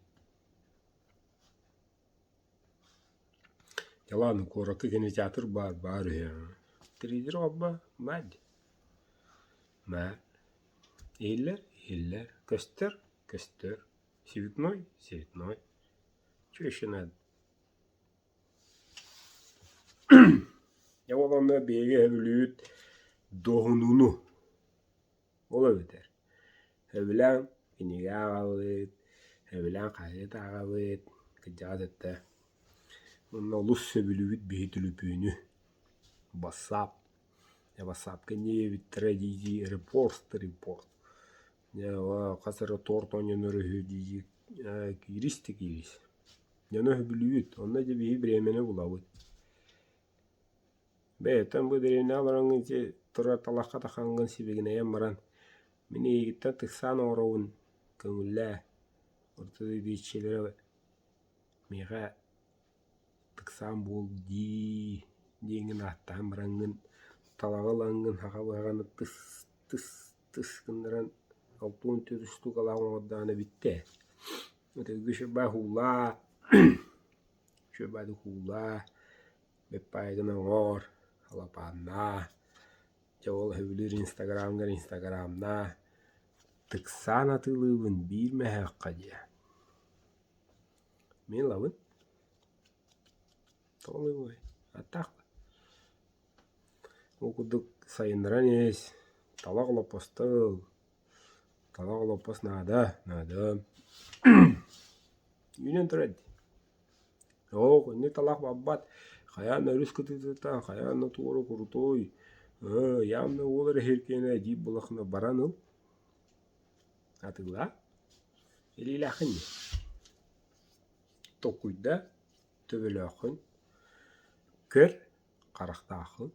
Дьэ ладно, куоракка кинотеатр баар, баар үһү. Телевизор оҕолбо баар дии. Баар. Иһиллэр, иһиллэр. Көстөр, көстөр. Цветной, цветной. Чё еще надо? Дьэ ол онно биһиги сөбүлүүбүт дуоһунууну. Ол эбэтэр сөбүлээн кинигэ ааҕабыт, сөбүлээн хаһыат ааҕабыт, кырдьаҕас өттө. Уонна олус сөбүлүүбүт биһи түлүпүөнү, бассаап. Дьэ бассаапка инньэ диэбиттэрэ дии-дии репорт, репорт. Дьэ хас эрэ торт оонньонор үһү дии-дии киирис да киирис. Дьону сөбүлүүбүт, онно дьэ биһи бириэмэни булабыт. Бэйэтэн бу дэриэбинэҕэ бараҥҥын ити турар талахха тахаҥҥын сибигинэйэн баран мин эйигиттэн тыксаан оҥоробун көҥүллээ орто дойду иччилэрэ миэхэ тыксаан буол дии диэҥҥин ааттаһан бараҥҥын талаҕы ылаҥҥын саха быһаҕаны тыс тыс тыс гыннаран 64 штукалаах оҥордоҕуна бүттэ. Ытыгы шырбаа һуулаа шырбаады һуулаа бэппаайгын оҥор, лапааннаа, дьэ ол сөбүлүүр инстаграмҥар инстаграмнаа, тыксаан атыылыыбын биир мөһөөххө диэ. Мин ылабын. Тоҕо ылыыбый? Аттаах Ол курдук сайыннаран ис, талах олоппосто ыл, талах олоппос наада, наада. Үүнэн турар дии. Оо, инник талах барбат, хайаан да өрүс кытыытыттан, хайаан да туора курутуй, ээ, явно уол эрэ иһиркиэнэ диир буоллаххына баран ыл, атыылаа, илиилээххин дии. Толкуйда, төбөлөөххүн, көр, харахтааххын,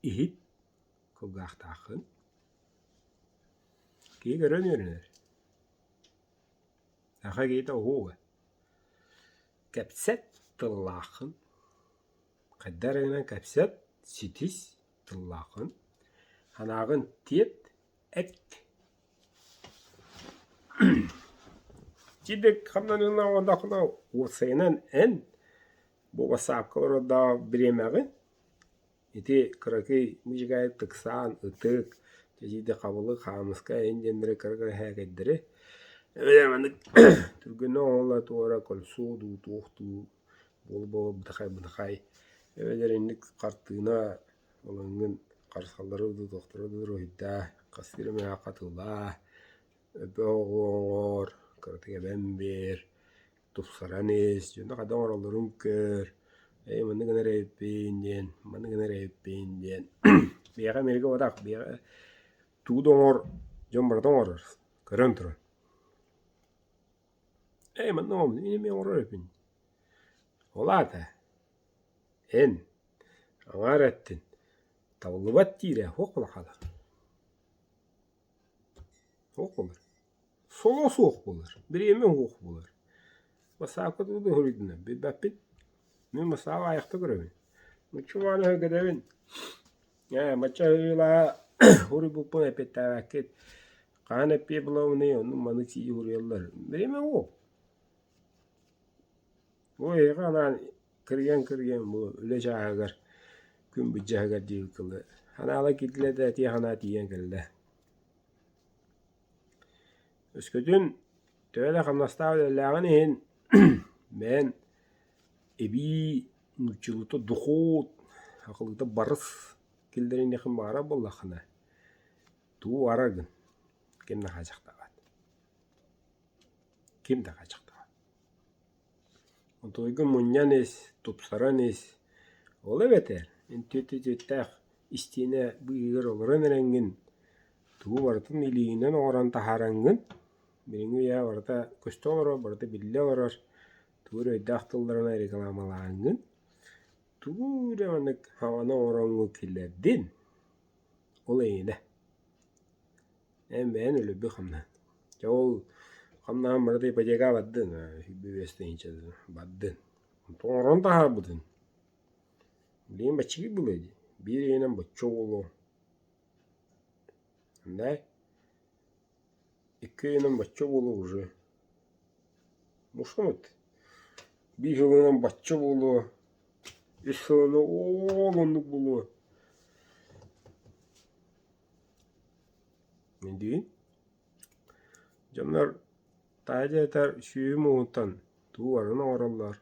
иһит, кулгаахтааххын. Киһи көрөн үөрэнэр. Саха киһитэ оһуоба. Кэпсэт тыллааххын, хайдах эрэ гынан кэпсэт, ситис тыллааххын, санааҕын тиэрт, эт. Чидик хамнаныылаах уонна уопсайынан эн бу бассаапка олорордоох бириэмэҕин Ити кыракый мужигай тыксаан, ытык, чэчиийдэ хабылык, хаамыска эҥин диэннэри кыра-кыра һээкэйдэри эбэтэр маннык түргэнник оҥоһулла туора кольцо дуу, туох дуу буола-буола бытахай-бытахай эбэтэр инник хартыына ылаҥҥын харысхаллары дуу, туохтары дуу уруһуйдаа, хастыы эмэ хатылаа, оҥор, кыратык эбэн биэр тупсаран ис, дьоно хайдах оҥороллорун көр, ээ маннык гынар эбиппин диэн, маннык гынар эбиппин диэн. Биһиэхэ Америка буолбатах, биһиэхэ тугу да оҥор, дьон барыта оҥорор, көрөн туран. Ээ манна оҥоробун, мин эмиэ оҥорор эбиппин. Ол аата эн аҥаар эттин табыллыбат диирэ суох буола хаалар. Суох буолар. Соло суох буолар, бириэмэ суох буолар. Бассаапка тугу да суруйдунар, билбэппин. Мин бассаап аайахта көрөбүн. Нучча өһүргэтэбин. Ээ, бачча ыйылаа суруйбуппун эппиэттээбэккит. Хаһан эппиэт булабыный, оннук маннык сии суруйаллар. Бириэмэ суох. Бу эһиэхэ анаан кырыйан-кырыйан бу үлэ чааһыгар, күн былдьаһыгар диэбит кылы ханаала киирдилэр да этиэх санаа тиийэн кэллэ. Өскөтүн төһө да хамнастаах үлэлээҕин иһин бэйэн эбии нууччалыыта дохуот, сахалыыта барыс киллэриниэххин баҕарар буоллаххына, тугу баҕарар гын, ким да хааччахтаабат. Ким да хааччахтаабат. Онтуойгун мунньан ис, тупсаран ис, ол эбэтэр эн түөтэ-түөттээх истиэнэ быыһыгар олорон эрэҥҥин, тугу барытын илиигинэн оҥорон таһаараҥҥын, билиҥҥи үйэҕэ барыта көстө олорор, барыта биллэ олорор, тугу эрэ өйдөөх тылларынан рекламалааҥҥын, тугу эрэ маннык саҥаны оҥороҥҥун киллэрдин, ол эйиэнэ. Эн бэйэн өлөрбүт хамнаһын. Дьэ ол хамнаһын барыта ипотекаҕа бардын, 105 тыһыынча бардын. Онтон оҥорон таһаарбытын билигин баччыгый буолуо дии. Биир ыйынан боччо буолуо. Андай икки ыйынан боччо буолуо уже. Мушумут. Биир сылынан бачча буолуо, үс сылынан оол оннук буолуо. Диин Дьоннор таһырдьа этэр сүөһү муоһуттан тугу барытын оҥороллор.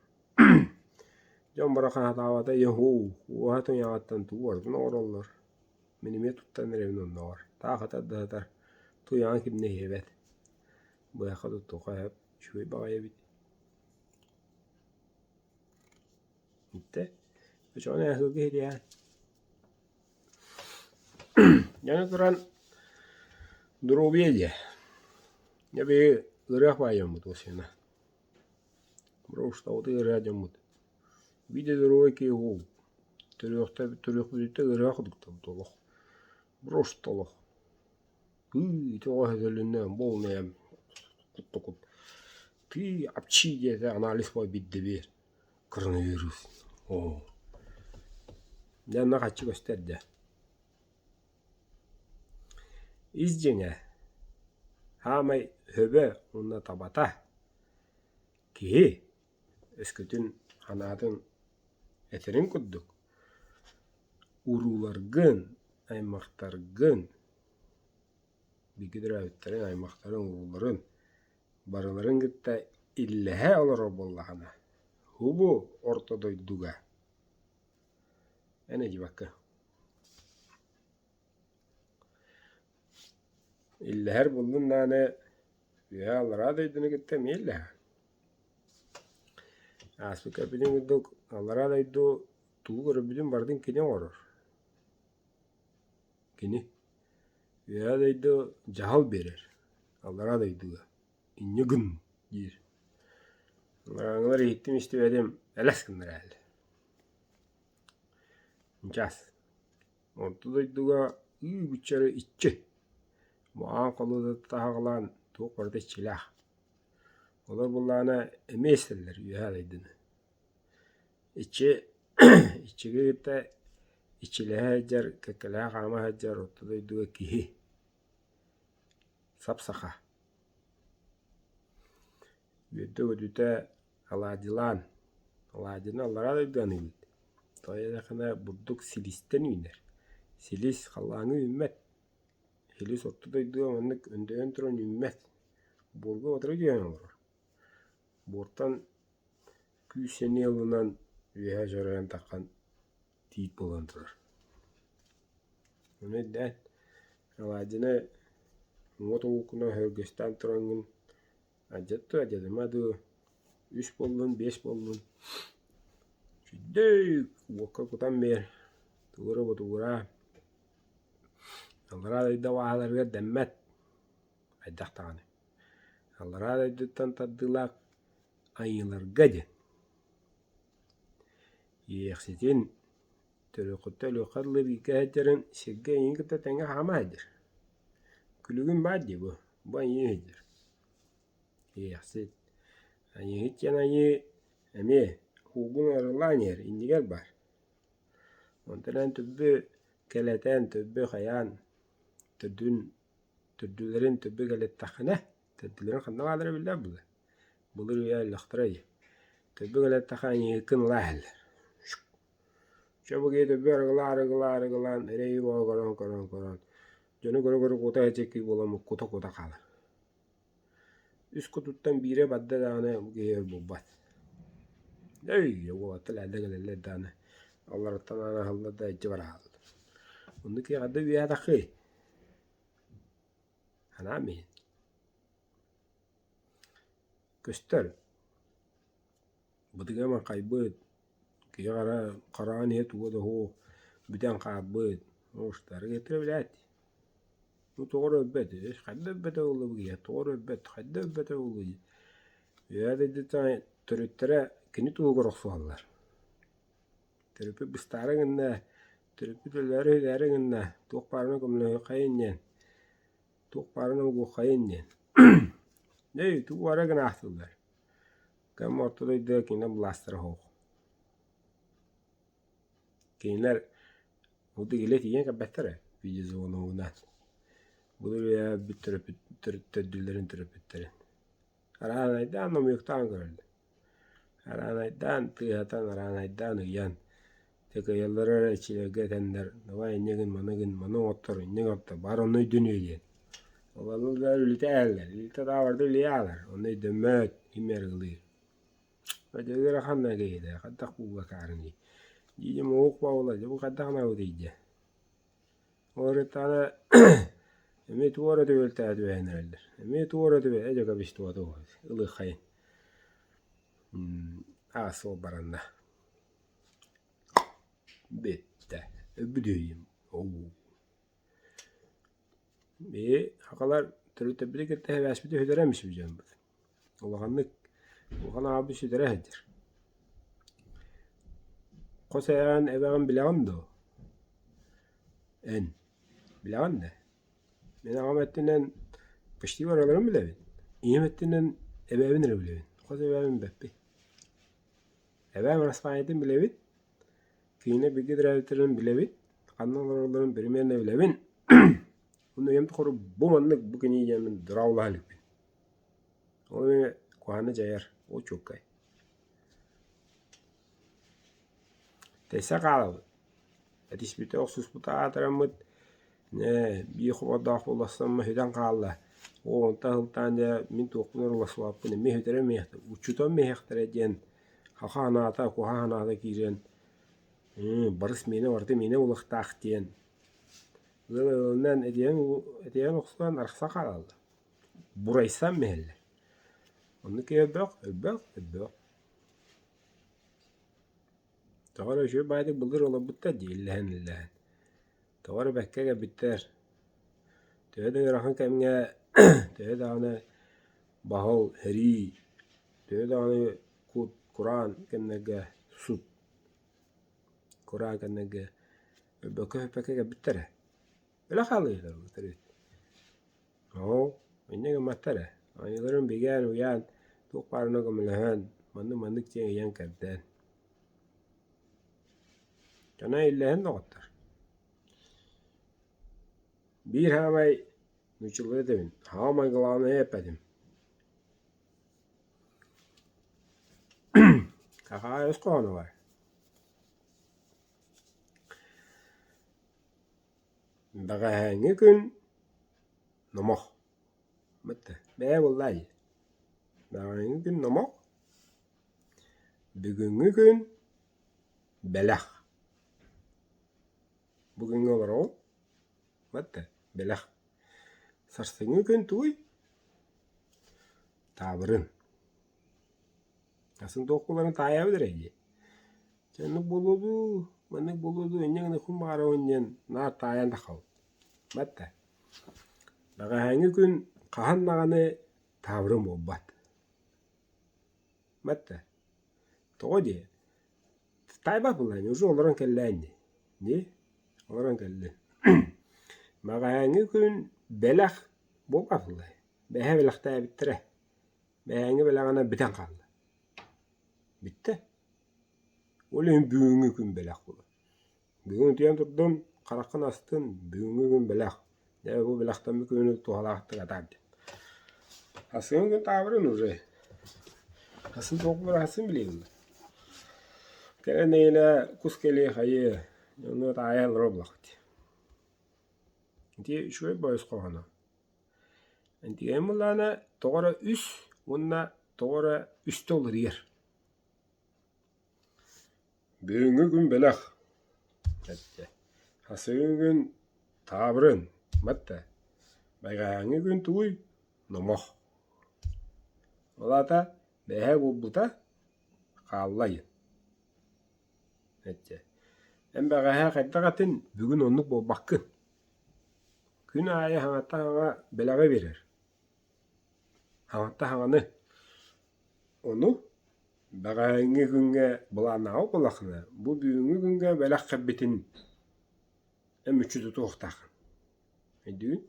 Дьон бары хаһыытаабата «Йоһуу, уоһа туйаҕыттан тугу барытын оҥороллор». Мин эмиэ туттан эрэбин оннооҕор. Таах ытар да сытар, туйаҕын ким да иһиэбэт. Быһахха туттуохха сөп, үчүгэй баҕайы эбит. Иттэ, оччоҕуна эһиги иһитиэҕиҥ Дьону туран доруобуйа диэ. Дьэ биһиги ыарыһах баай дьоммут уосуйана. Броуштабыт ыарыһах дьоммут. Биир да доруобай киһи уол. Төрүөхтэ төрүөхпүтүттэн ыарыһах курдуктарбыт олох. Просто олох. Ыы ити оҕо сөтөлүннэ полная куттукут. Ты апчи диэтэ анализ биирдэ биэр. Коронавирус. Оо. Дьэ онно хаччы көстөр дьэ. Ис дьиҥэ, саамай өбө уонна табата киһи өскөтүн санаатын этэрин курдук урууларгын, аймахтаргын, бииргэ төрөөбүттэрин, аймахтарын, урууларын барыларын кытта иллэһэ олорор буоллаҕына, һубу орто дойдуга эн эдьибакка Иллэһэр буллун даҕаны үөһээ аллараа дойдуну кытта эмиэ иллэһэр. Ааспыкка эппитим курдук аллараа дойду тугу көрөрбүтүн барытын кини оҥорор. Кини Үөһээ дойду дьаһал биэрэр, аллараа дойдуга инньэ гын диир. Алларааҥҥылар иһиттим истибэтим элэс гыннар Чаас. Орто дойдуга ыы-быччары иччи. Бу аан холуодата таһаҕалаан туох барыта иччилээх. Олор буоллаҕына эмиэ истэллэр үөһээ дойдуну. Иччи иччиги кытта иччилэһэ сылдьар, кэккэлэһэ хаама сылдьар орто дойдуга киһи сап-саха. Үөрдэ-көтүтэ алаадьылаан, алаадьыны аллараа дойду аныыбыт. Тоҕо диэтэххинэ бурдук силистэн үүнэр. Силис халлааҥҥа үүммэт. Силис орто дойдуга маннык өндөйөн туран үүммэт. Буорга батары түһэн олорор. Буортан күүс-сэниэ ылынан үөһэ дьарайан таххан тиит буолан турар. Ону өйдөөн алаадьыны уҥа тобуккунан өһүргэстээн тураҥҥын алдьат дуу, алдьатыма дуу, үс буоллун, биэс буоллун үчүгэйдик уокка кутан биэр, тугура-ботугураа, аллараа дойду абааһыларыгар дэммэт хайдах даҕаны. Аллараа дойдуттан тардыылаах айыыларга диэн Иэхситин төрүөххүттэн өлүөххэ дылы бииргэ сылдьарын сиргэ эйигин кытта тэҥҥэ хаама сылдьар. Күлүгүн баар дии бу, бу айыы сылдьар. Иэхсит. Айыыһыт диэн айыы эмиэ уугун арыллаан иһэр, иннигэр баар. Онтон эн төрдү кэлэтэн, төрдү хайаан, төрдүн төрдүлэрин төрдү кэлэттэххинэ, төрдүлэрин ханна бааллара биллэр буолуо. Былыр үйэ өллөхтөрө дии. Төрдү кэлэттэххэ айыыһыккын ылаа иһэллэр. Чэ бу киһи төрдү арыгылаа арыгылаа арыгылаан эрэйи бөҕө көрөн көрөн көрөн дьону көрө-көрө кута эчэкий буолан кута-кута хаалар. Үс кутуттан биирэ барда даҕаны бу киһи өр буолбат. Өй, уолаттар эрдэ кэлэллэр даҕаны аллараттан аан аһыллар да илдьэ барааллар. Оннук киһи ханна үүйээтэххий? Анаан иһин. Көстөр. Бытыга маҥхайбыт, киһи хара хараҕын иһэ туга да суох бүтэн хаалбыт. Оҕустары кытта билээт. Ну тоҕо эрэ өлбөт, хайда өлбөтө буолла бу киһи, тоҕо эрэ өлбөт, хайда өлбөтө буолла дии. Үөһээ дойдуттан төрүттэрэ кини туһугар охсуһаллар. Төрөппүт быстаары гынна, төрөппүт өлөөрү-өлөөрү гынна, туох баарынан көмөлөһүөххэйин диэн, туох баарынан угуоххайын диэн. Дьэ, тугу бары гынаахтыыллар. Кэм орто дойдуга кинилэр былаастара суох. Кинилэр ол илэ тиийэн кэлбэттэр ээ видеозвоногунан. Былыр үйэ бүт төрөппүт төрдүлэрин төрөппүттэрин. Араанайдаан номуйуктаан көрөллөр. Араанайдаан тыаһатан, араанайдаан ыйан, дьэ кыайаллара эрэ иччилэргэ этэннэр давай инньэ гын, маны гын, маны оҥоттор, инньэ оҥоттор, баар онно өйдөнүө диэн. Олору да үлүтэ ээллэр, үлүтэ да барыта үлүйэ аалар, онно өйдөммөт, ким арыгылыыр. Дьэ ыарахан да киһитэ, хайдах бууга акаарыный. Дии муҥук буолла, дьэ бу хайдах гынабытый дьэ. Ол итаана эмиэ туора түбэлтэҕэ түбэһэн эрэллэр. Эмиэ туора түбэ ээ дьэ кэбис ылыаххайын. Аа суол баранна. Бүттэ. Өлбүт үһүйүм. Биһи сахалар төрүттэрбитин кытта сибээспитин сүтэрэн бүппүт дьоммут. Улаханнык улахан аҕабыт сүтэрэ сылдьар. Хос эһэҕин эбэҕин билэҕин дуо? Эн билэҕин да? Мин аҕам өттүнэн почти барыларын билэбин. Ийэм өттүнэн эбээбин эрэ билэбин. Хос эбээбин билбэппин. Эбээм араспаанньатын билэбин. Киинэ бииргэ төрөөбүттэрин билэбин. Ханна олороллорун примерно билэбин. Уонна үйэм тухары бу маннык бу кини диэммин дорооболоһо иликпин. Ол эмиэ куһаҕаны дьайар, ол чуолкай. Тэйсэ хаалабыт. Этиспитэ охсуспута аатыраммыт, ээ, биир хобордоох буоллахсаммын сүтэн хаалла. Оо, онтон сылтаан дьэ мин туохпун оруласпаппын эмиэ сүтэрэн иһиэхтэрэ, уччутан иһиэхтэрэ диэн хаха санаата, куһаҕан санаата киирэн, барыс миэнэ барыта миэнэ буолуохтаах диэн ыал ыалынан этиһэн этиһэн охсуһан арахсан хаалаллар. Бурайсан иһэллэр. Оннук киһи элбэх, элбэх, элбэх. Тоҕо эрэ үчүгэй баайдык былыр олорбуттар дии иллэһэн-иллэһэн. Тоҕо эрэ бэккэ кэлбиттэр. Төһө да ыарахан кэмҥэ, төһө даҕаны баһыл, сэрии, төһө даҕаны кут, кураан кэмнэргэ сут, кураан кэмнэргэ өлбөккө-сүппэккэ кэлбиттэр ээ. Өлө хаалыыһылар эбит. Оо, инньэ гымматтар ээ. Айыыларын бигээн, уйаан, туох баарына көмөлөһөн, маннык-маннык диэн ыйан-кэрдэн. Дьоно иллэһэн доҕоттор. Биир саамай нууччалыы этэбин, саамай главное эппэтим. Сахаҕа өс хоһооно баар. Бэҕэһээҥҥи күн номох. Бытта бэйэ буолла дии. Бэҕэһээҥҥи күн номох, бүгүҥҥү күн бэлэх. Бу күҥҥэ олороҕун, батта бэлэх. Сарсыҥҥы күн тугуй? Таабырын. Атын туох буоларын таайабыт эрэ дии. Дьэ оннук буолуо дуу, маннык буолуо дуу, инньэ гыныахпын баҕарабын диэн наар таайан таххабыт. Батта Бэҕэһээҥҥи күн хаһан даҕаны таабырын буолбат. Батта Тоҕо диэ? Таайбат буоллаҕа уже олорон кэллээн дии. Дии олорон кэллин. Бэҕэһээҥҥи күн бэлэх буолбат буоллаҕа. Бэҕэһээ бэлэхтээбиттэрэ. Бэҕэһээҥҥи бэлэҕинэн бүтэн хаалла. Бүттэ. Ол иһин бүгүҥҥү күн бэлэх буолар. Бүгүн утуйан турдум, хараххын астын, бүгүҥҥү күн бэлэх. Дьэ бу бэлэхтэммит күнү туһалаахтык атаар диэн. Асын күн таабырын уже. Асын туох буолар асын билиэм. Кэлэн нэһилэ кус кэлиэ хайыы, ону таайан олоро булахпыт. Ити үчүгэй бойус хоһооно. Антиген буллаҕына тоҕо эрэ үс уонна тоҕо эрэ үстэ уларыйар. Бүгүҥҥү күн бэлэх, эттэ. Сарсыҥҥы күн таабырын, батта. Бэҕэһээҥҥи күн тугуй? Номох. Ол аата бэҕэһээ буолбута хаалла диэн. Эттэ. Эн бэҕэһээ хайдах этин, бүгүн оннук буолбаккын. Күн аайы хаҥаттан хаҥа бэлэҕи биэрэр. Хаҥаттан хаҥаны. Ону бэҕэһээҥҥи күҥҥэ былааннаабыт буоллаххына, бу бүгүҥҥү күҥҥэ бэлэх кэлбитин эн мүччү тутуохтааххын. Өйдүүгүн?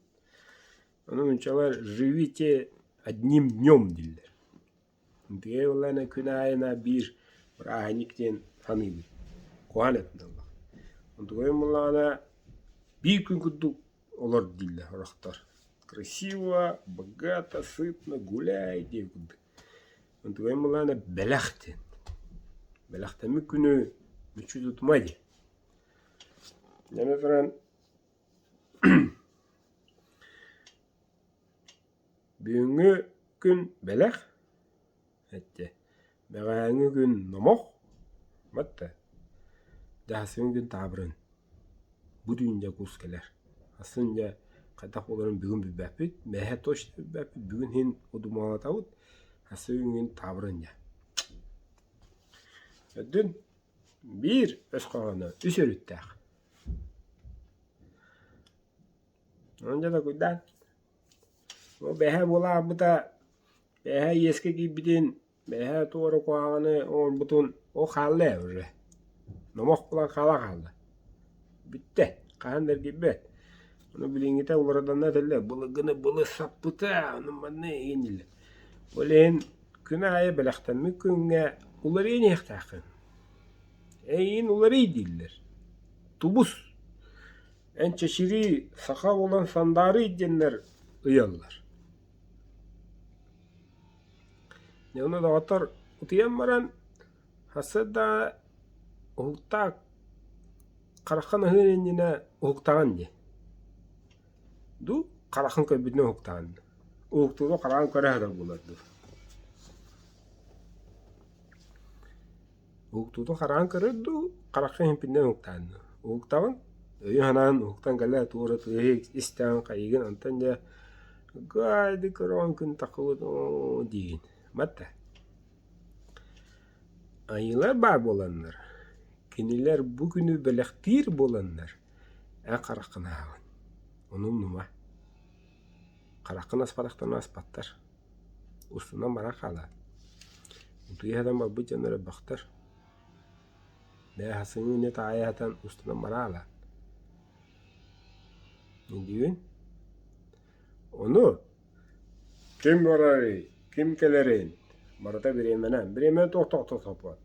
Ону нууччалар «живите одним днем» дииллэр. Итигэ буоллаҕына күн аайы биир бырааһынньык диэн саныыбын. Куһаҕан этин буоллаҕа. Онтукайым буоллаҕына биир күн курдук олор дииллэр сорохтор. Красиво, богато, сытно, гуляй диэн курдук. Онтукайым буоллаҕына бэлэх диэн. Бэлэхтэммит күнү мүччү тутума диэн. Аны туран Бүгүҥҥү күн бэлэх, эттэ, бэҕэһээҥҥи күн номох, батта, дьаһасыҥ күн таабырын. Бу түүн дьэ кус кэлэр. Атын дьэ хайдах буоларын бүгүн билбэппит, бэҕэһээ точно билбэппит, бүгүн иһин удумаалатабыт, атын күн таабырын дьэ. Өйдүн биир өс хоһооно үс өрүттээх. Онон дьэ толкуйдаан. Ол бэҕэһээ буола ааспыта, бэҕэһээ иэскэ киирбитин, бэҕэһээ туора куһаҕаны оҥорбутун ол хаалла ээ уже. Номох буолан хаала хаалла. Бүттэ, хаһан да эргийбэт. Ону билиҥҥитэ уларытанна этэллэр, былыргыны былыр саппыта, ону манна игин дииллэр. Ол иһин күн аайы бэлэхтэммит күҥҥэ уларыйан иһиэхтээххин. Эйигин уларый дииллэр. Тубус. Эн чэчирии саха буолан сандаарый диэннэр ыйаллар. Дьэ ону доҕоттор утуйан баран сарсыарда уһуктаах хараххын аһыан иннинэ уһуктаҕын дии. Дуу хараххын көрбүтүнэн уһуктаҕын дуу. Уһуктууну хараҕын көрө сытар буолар дуу. Уһуктуутун хараҕын көрөр дуу, хараххын иһиппинэн уһуктаан дуу. Уһуктаҕын, өйүн-санаан уһуктан кэлэ туора тыаһы истэҕин хайыыгын, онтон дьэ гайды көрөҕүн күн таххыбыт оо диигин. Батта. Айыылар баар буоланнар, кинилэр бу күнү бэлэхтиир буоланнар, эн хараххын ааҕын, ону умнума. Хараххын аспатахтарына аспаттар. Устунан баран хаалаат, утуйа сытан барбыт дьоннор элбэхтэр. Бээ сарсыҥҥы күнү таайа сытан устунан бара хаалаат. Өйдүүгүн? Ону ким барарый, ким кэлэрин барыта бириэмэнэн. Бириэмэни туох тохтоппот.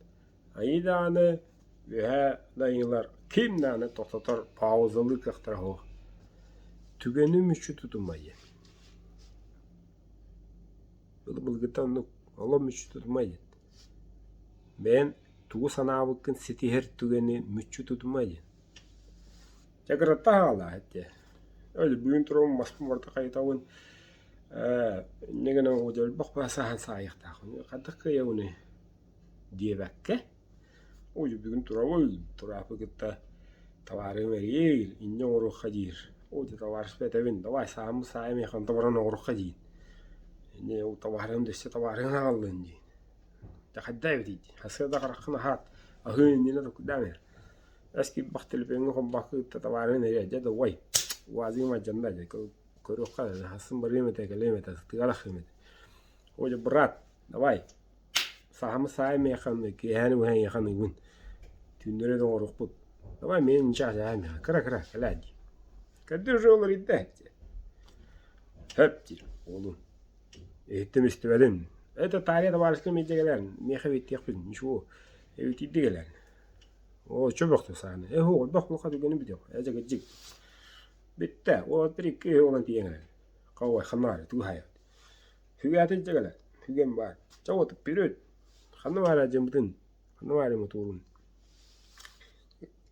Айыы даҕаны, Үөһээ дайыылар ким даҕаны тохтотор паузалыы кыахтара суох. Түгэни мүччү тутума диэн. Былыргыта оннук олох мүччү тутума диэн. Бэйэҥ тугу санаабыккын ситиһэр түгэни мүччү тутума диэн. Дьэ кырата хаалаа этэ. Өль бүгүн туран маспын барыта хайытабын ээ инньэ гынан удьуорбах саһан саайыахтаахпын. Хайдах кыайабыный диэбэккэ Ой, бүгүн турабын, тураапы кытта табаарыһым эрийэр, инньэ оҥоруохха диир. Оо, дьэ табаарыспар этэбин, давай сааммыт саайым миэхэ онто баран оҥоруохха диин. Инньэ ол табаарыһым да өссө табаарыһын аҕаллын диин. Дьэ хайдах эбитий дии. Сарсыарда хараххын аһаат, аһыы иннинэ толкуйдаан иһэр. Эс киирбэх төлөпүөҥҥэ холбоокко кытта табаарыһын эрийэр, дьэ давай, УАЗигым алдьанна дьэ көрүөххэ, сарсын барыам этэ, кэлиэм этэ, сытыга тахсыам этэ. Оо дьэ брат, давай Саамы саай миэхэ киэһээни быһа эйиэхэ аныыбын. Түүннэри да оҥоруохпут. Давай миэнэ ничего саай миэхэ кыра-кыра кэлээ дии. Кырдьык уже уларыйда диэн. Хөп диир уолум. Иһиттим истибэтим. Это таарыйа табаарыска миэдьэ кэлээр миэхэ биттиэхпин ничего. Эбитийди кэлээр. Оо чө бөхтө сааны. Э һуох бөх булха түгэни бүтүөх. Э дьэ кырдьык. Бүттэ. Уолаттар икки үһү буолан тиийэн кэлэр. Хауай ханнаары тугу хаайабыт. Сүгээтин дьэ кэлэр, сүгэм баар. Чэ вот вперед! Ханна баар дьыммытын, ханна баар мотуорун.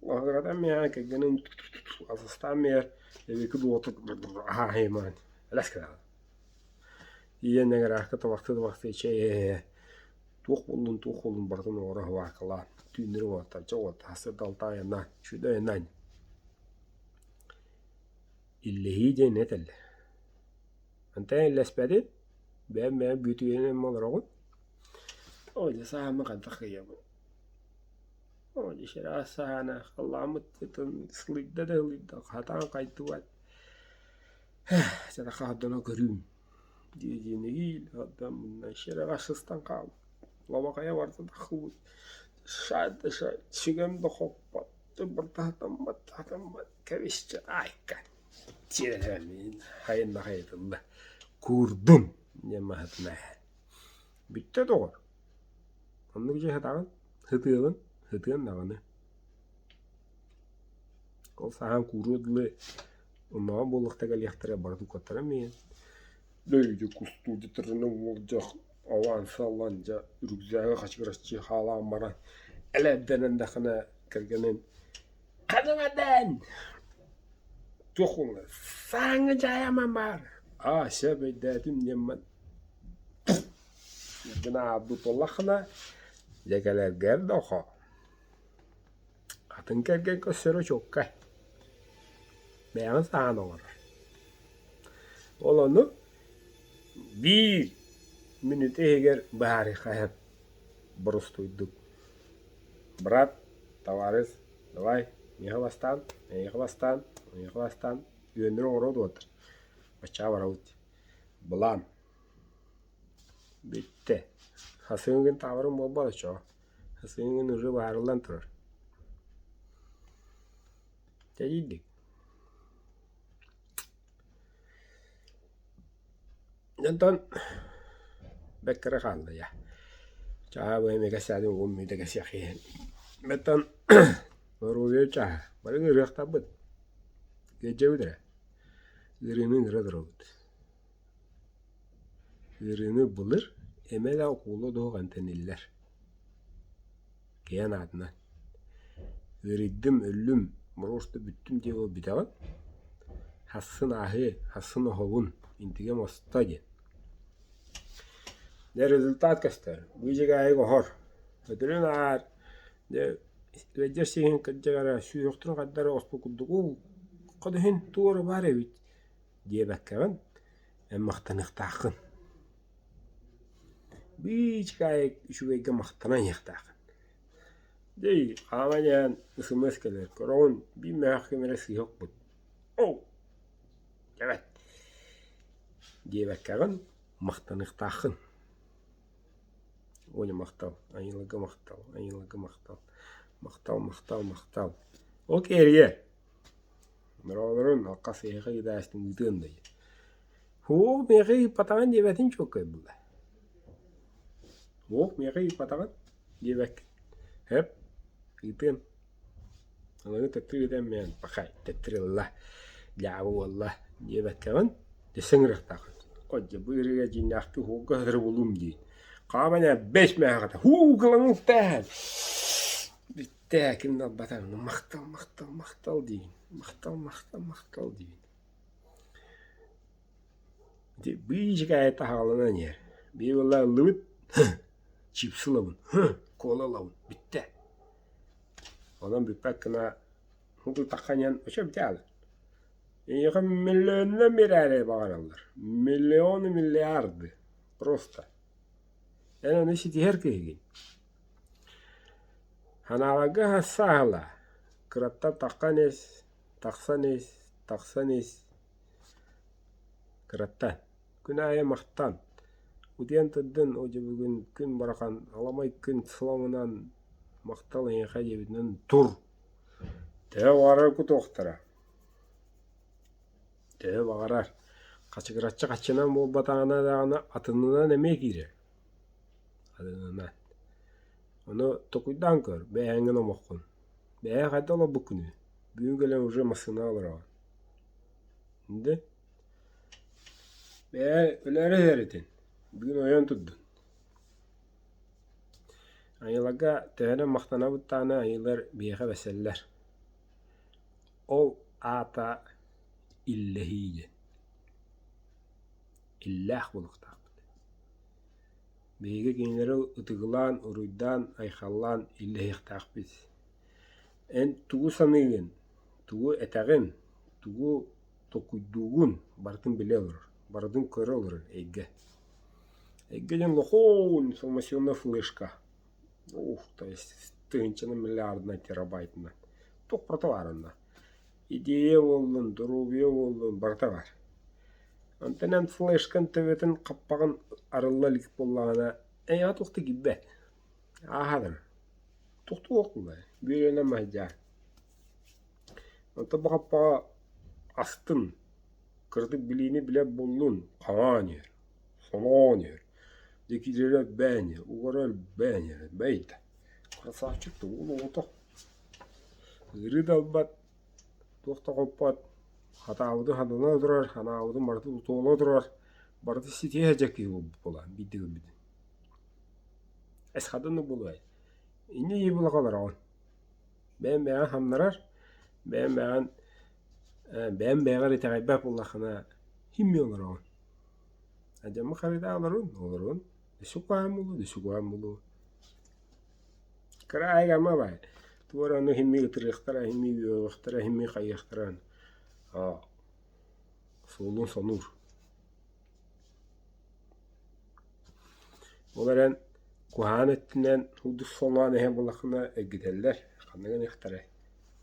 Лаһыгыратан миэхэ кэргэним асыстаан миэр эбики дуота аһаахыймаан элэс кэлэҕин. Тиийэн эҥэрээххэ табахтыы-табахтыы чэй иһэ туох буоллун туох буоллун барытын оҥоро сыбаакалаан түүннэри уолаттар чэ уот сарсыарда алтаа айаннаан сүүрдэ айаннаан Иллэһии диэн этэллэр Онтон иллэспэтин, бэйэм бэйэм бүөтүйэнэн олороҕун. Оо дьэ саамы хайдах кыайабын. Оо дьэ чараас саана халлааммыт сылыйда да сылыйда хатаан хайдыбат. Чэ хаһардана көрүүм дии-дии нэһиилэ хардаммынна шерэҕэ сыстан хаалбыт. Лабахайа барыта таххыбыт. Шай да шай, сүгэм да хоппот, барыта хатаммат, хатаммат, кэбис чэ айка Сиэрэлээммин хайынна хайытылла куурдум диэн маһытына Бүттэ доҕор Оннук дьэ сытаҕын, сытыаҕын, сытыан даҕаны Ол саһаан кууруо дылы оннооҕор буолуохта кэлиэхтэрэ барытын куоттаран миин Дойду кустуу дьытырына уолдьах аванса ылан дьэ рюкзагы хачыгыраччы хаалаан баран элээрдэнэн даҕаны кэргэнин Ханыҥадан Туох буолла сааҥҥа дьаайаман баар Аа сөп өйдөөтүм диэммин гына аалбыт буоллаххына дьэ кэлэргэр дохо атын кэргэн көрсөрө чуолкай бэйэҕин саһаан оҥорор Ол ону биир мүнүүтэ иһигэр быһаарыахха сөп боростуойдук Брат, табаарыс, давай, миэхэ бастаан, эйиэхэ бастаан, эйиэхэ бастаан, үөннэри оҥоруо дуотар. Баччаа барабыт. Былаан. Бүттэ. Хасыҥҥын таабырын буолбат оччоҕо. Хасыҥҥын уже быһаарыллан турар. Тэйийдик. Онтон бэккэрэ хаалла дьэ. Чааһа бу эмиэ кэпсээтим угум мүөтэ кэпсиэх иһин. Оттон доруобуйа чааһа бары ыарыахтарбыт. Ыалдьабыт эрэ. Ыарыыны ыҥыра олоробут. Ыарыыны былыр эмэ да укуола суох эмтэниллэр. Киһи аатынан. Ыарыйдым, өллүм, боруоста бүттүм диэн ол бүтэҕин. Хассын ааһыы, хассын оһобун, интигэм осто диэн. Дьэ результат көстөр. Быдьыгаайык оһор. Өтөрүн аар, дьэ ыалдьар сиһин кырдьыгара сүһүөхтэрин хайдары оспут курдук уу ходуһун туора баар эбит диэбэккэҕин эн махтаныахтааххын. Биичкаайык үчүгэйгэ махтанан иһиэхтээххин. Дьэ, хааман иһэн СМС кэлэр, көрөҕүн, биир мөһөөх ким эрэ сыыһа укпут. Оо, эбэт диэбэккэҕин махтаныахтааххын. Оля махтал, айылга махтал, айылга махтал, махтал, махтал, махтал. Ол кэрийэ. Дороолорун алхас эһиэхэ ыытааччытын ыытыан да Һуох, миэхэ ыыппатаҕын диэбэтин чуолкай буолла. Һуох, миэхэ ыыппатаҕын диэбэккин. Сөп, ыытыам. Аныгы төттөрү этэн мэн пахай төттөрү ылла, дьаабы буолла диэбэккэҕин өссө ыҥырыахтааххын. Ходьо бу ырыа дьиҥнээхтии уһуурга сытары булуум дии. Хааман бэс мээҕэтэ һуу кылаҥ Бүттэ ким да ылбата махтал махтал махтал диибин махтал махтал махтал диибин. Ити быычыкаайы таһаҕаланан иһэр. Биир буолла ыллыбыт чипсы ылабын, кола ылабын бүттэ. Онон бүппэт гына таххан иһэн очо бүтэ Эйиэхэ миллионунан биэрээри баҕараллар. Миллионы, миллиарды. Просто. Эн ону ситиһэр киһигин. Ханааларга сааһылаа. Кыраттан таххан ис, тахсан ис, тахсан ис. Кыраттан. Күн аайы махтан. Утуйан турдун, о дьэ бүгүн күн барахан, аламай күн сыламынан махтал эйиэхэ диэбитинэн тур. Төһө баҕарар кутуохтара. Төһө баҕарар. Хачыгыраччы хаччынан буолбатаҕына даҕаны атынынан эмиэ киирэр. Атынынан. Ону токуйдаан көр, бэйэҥҥин омоххун. Бэйэ хайда олорбуккунуй? Бүгүн кэлэн уже массыынаҕа олороҕун. Инде Бэйэ өлөөрү иһэр этин. Бүгүн ойон турдун. Айыларга төһөнөн махтанабыт даҕаны айыылар биһиэхэ бэсэллэр. Ол аата иллэһии диэн. Иллээх буолуохтаахпыт. Биһиги кинилэри ытыгылаан, уруйдаан, айхаллаан иллэһиэхтээхпит. Эн тугу саныыгын, тугу этэҕин, тугу толкуйдуугун барытын билэ олорор, барытын көрө олорор эйгэ. Эйгэ диэн лохоон информационная флешка. Ух, то есть тыһыынчанан миллиардынан терабайтынан. Туох барыта баар онно. Идея буоллун, доруобуйа буоллун, барыта баар. Онтон эн флешкан төбөтүн хаппаҕын арылла илик буоллаҕына, эйиэхэ туох да киирбэт. Ааһа Туох буоллай, бүөлэнэн маһыйдьаа. Онтон бу хаппаҕа астын, кыратык билиини билэр буоллун, хаҥаан иһэр, соноон иһэр, дьэ киирэрэ элбээн иһэр, угара элбээн иһэр, бэйдэ красавчик да уол оҕото ыарыы да ылбат, туох да хоппот, хатаабытын хатана турар, ханаабытын барытын туола турар, барыта ситиһэ дьэ киһи буолбут биирдэ көрбүтүм. Эс хаданы булуой Инньэ ийэ олороҕун. Бэйэм бэйэҕин хамнарар, бэйэм бэйэҕин бэйэм бэйэҕэр итэҕэйбэт буоллаххына химия олороҕун. Дьоммун харыйдаах олорун, олорун. Өссө куһаҕан буолуо, өссө куһаҕан буолуо. Кыра аайы баай. Тугу эрэ ону химия ытырыахтара, химия үөҕүөхтэрэ, химия хайыахтара. Суолун сонуур. Ол эрэн куһаҕан өттүнэн курдук солоон иһэр буоллаххына эргитэллэр, ханна гыныахтарай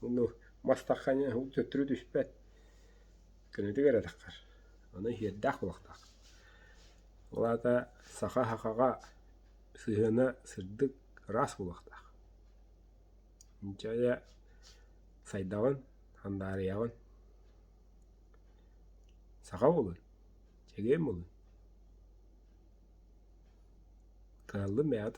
Ону мас таххан төттөрү түспэт, көнөтүк эрэ таххар. Ону иһиэрдээх буолуохтаах. Ол аата саха сахаҕа сыһыана сырдык, ыраас буолуохтаах. Инчэҕэ сайдаҕын, хандаарыйаҕын. Саха буолун, чэгиэн буолун. Кыһаллым бэйэҕэ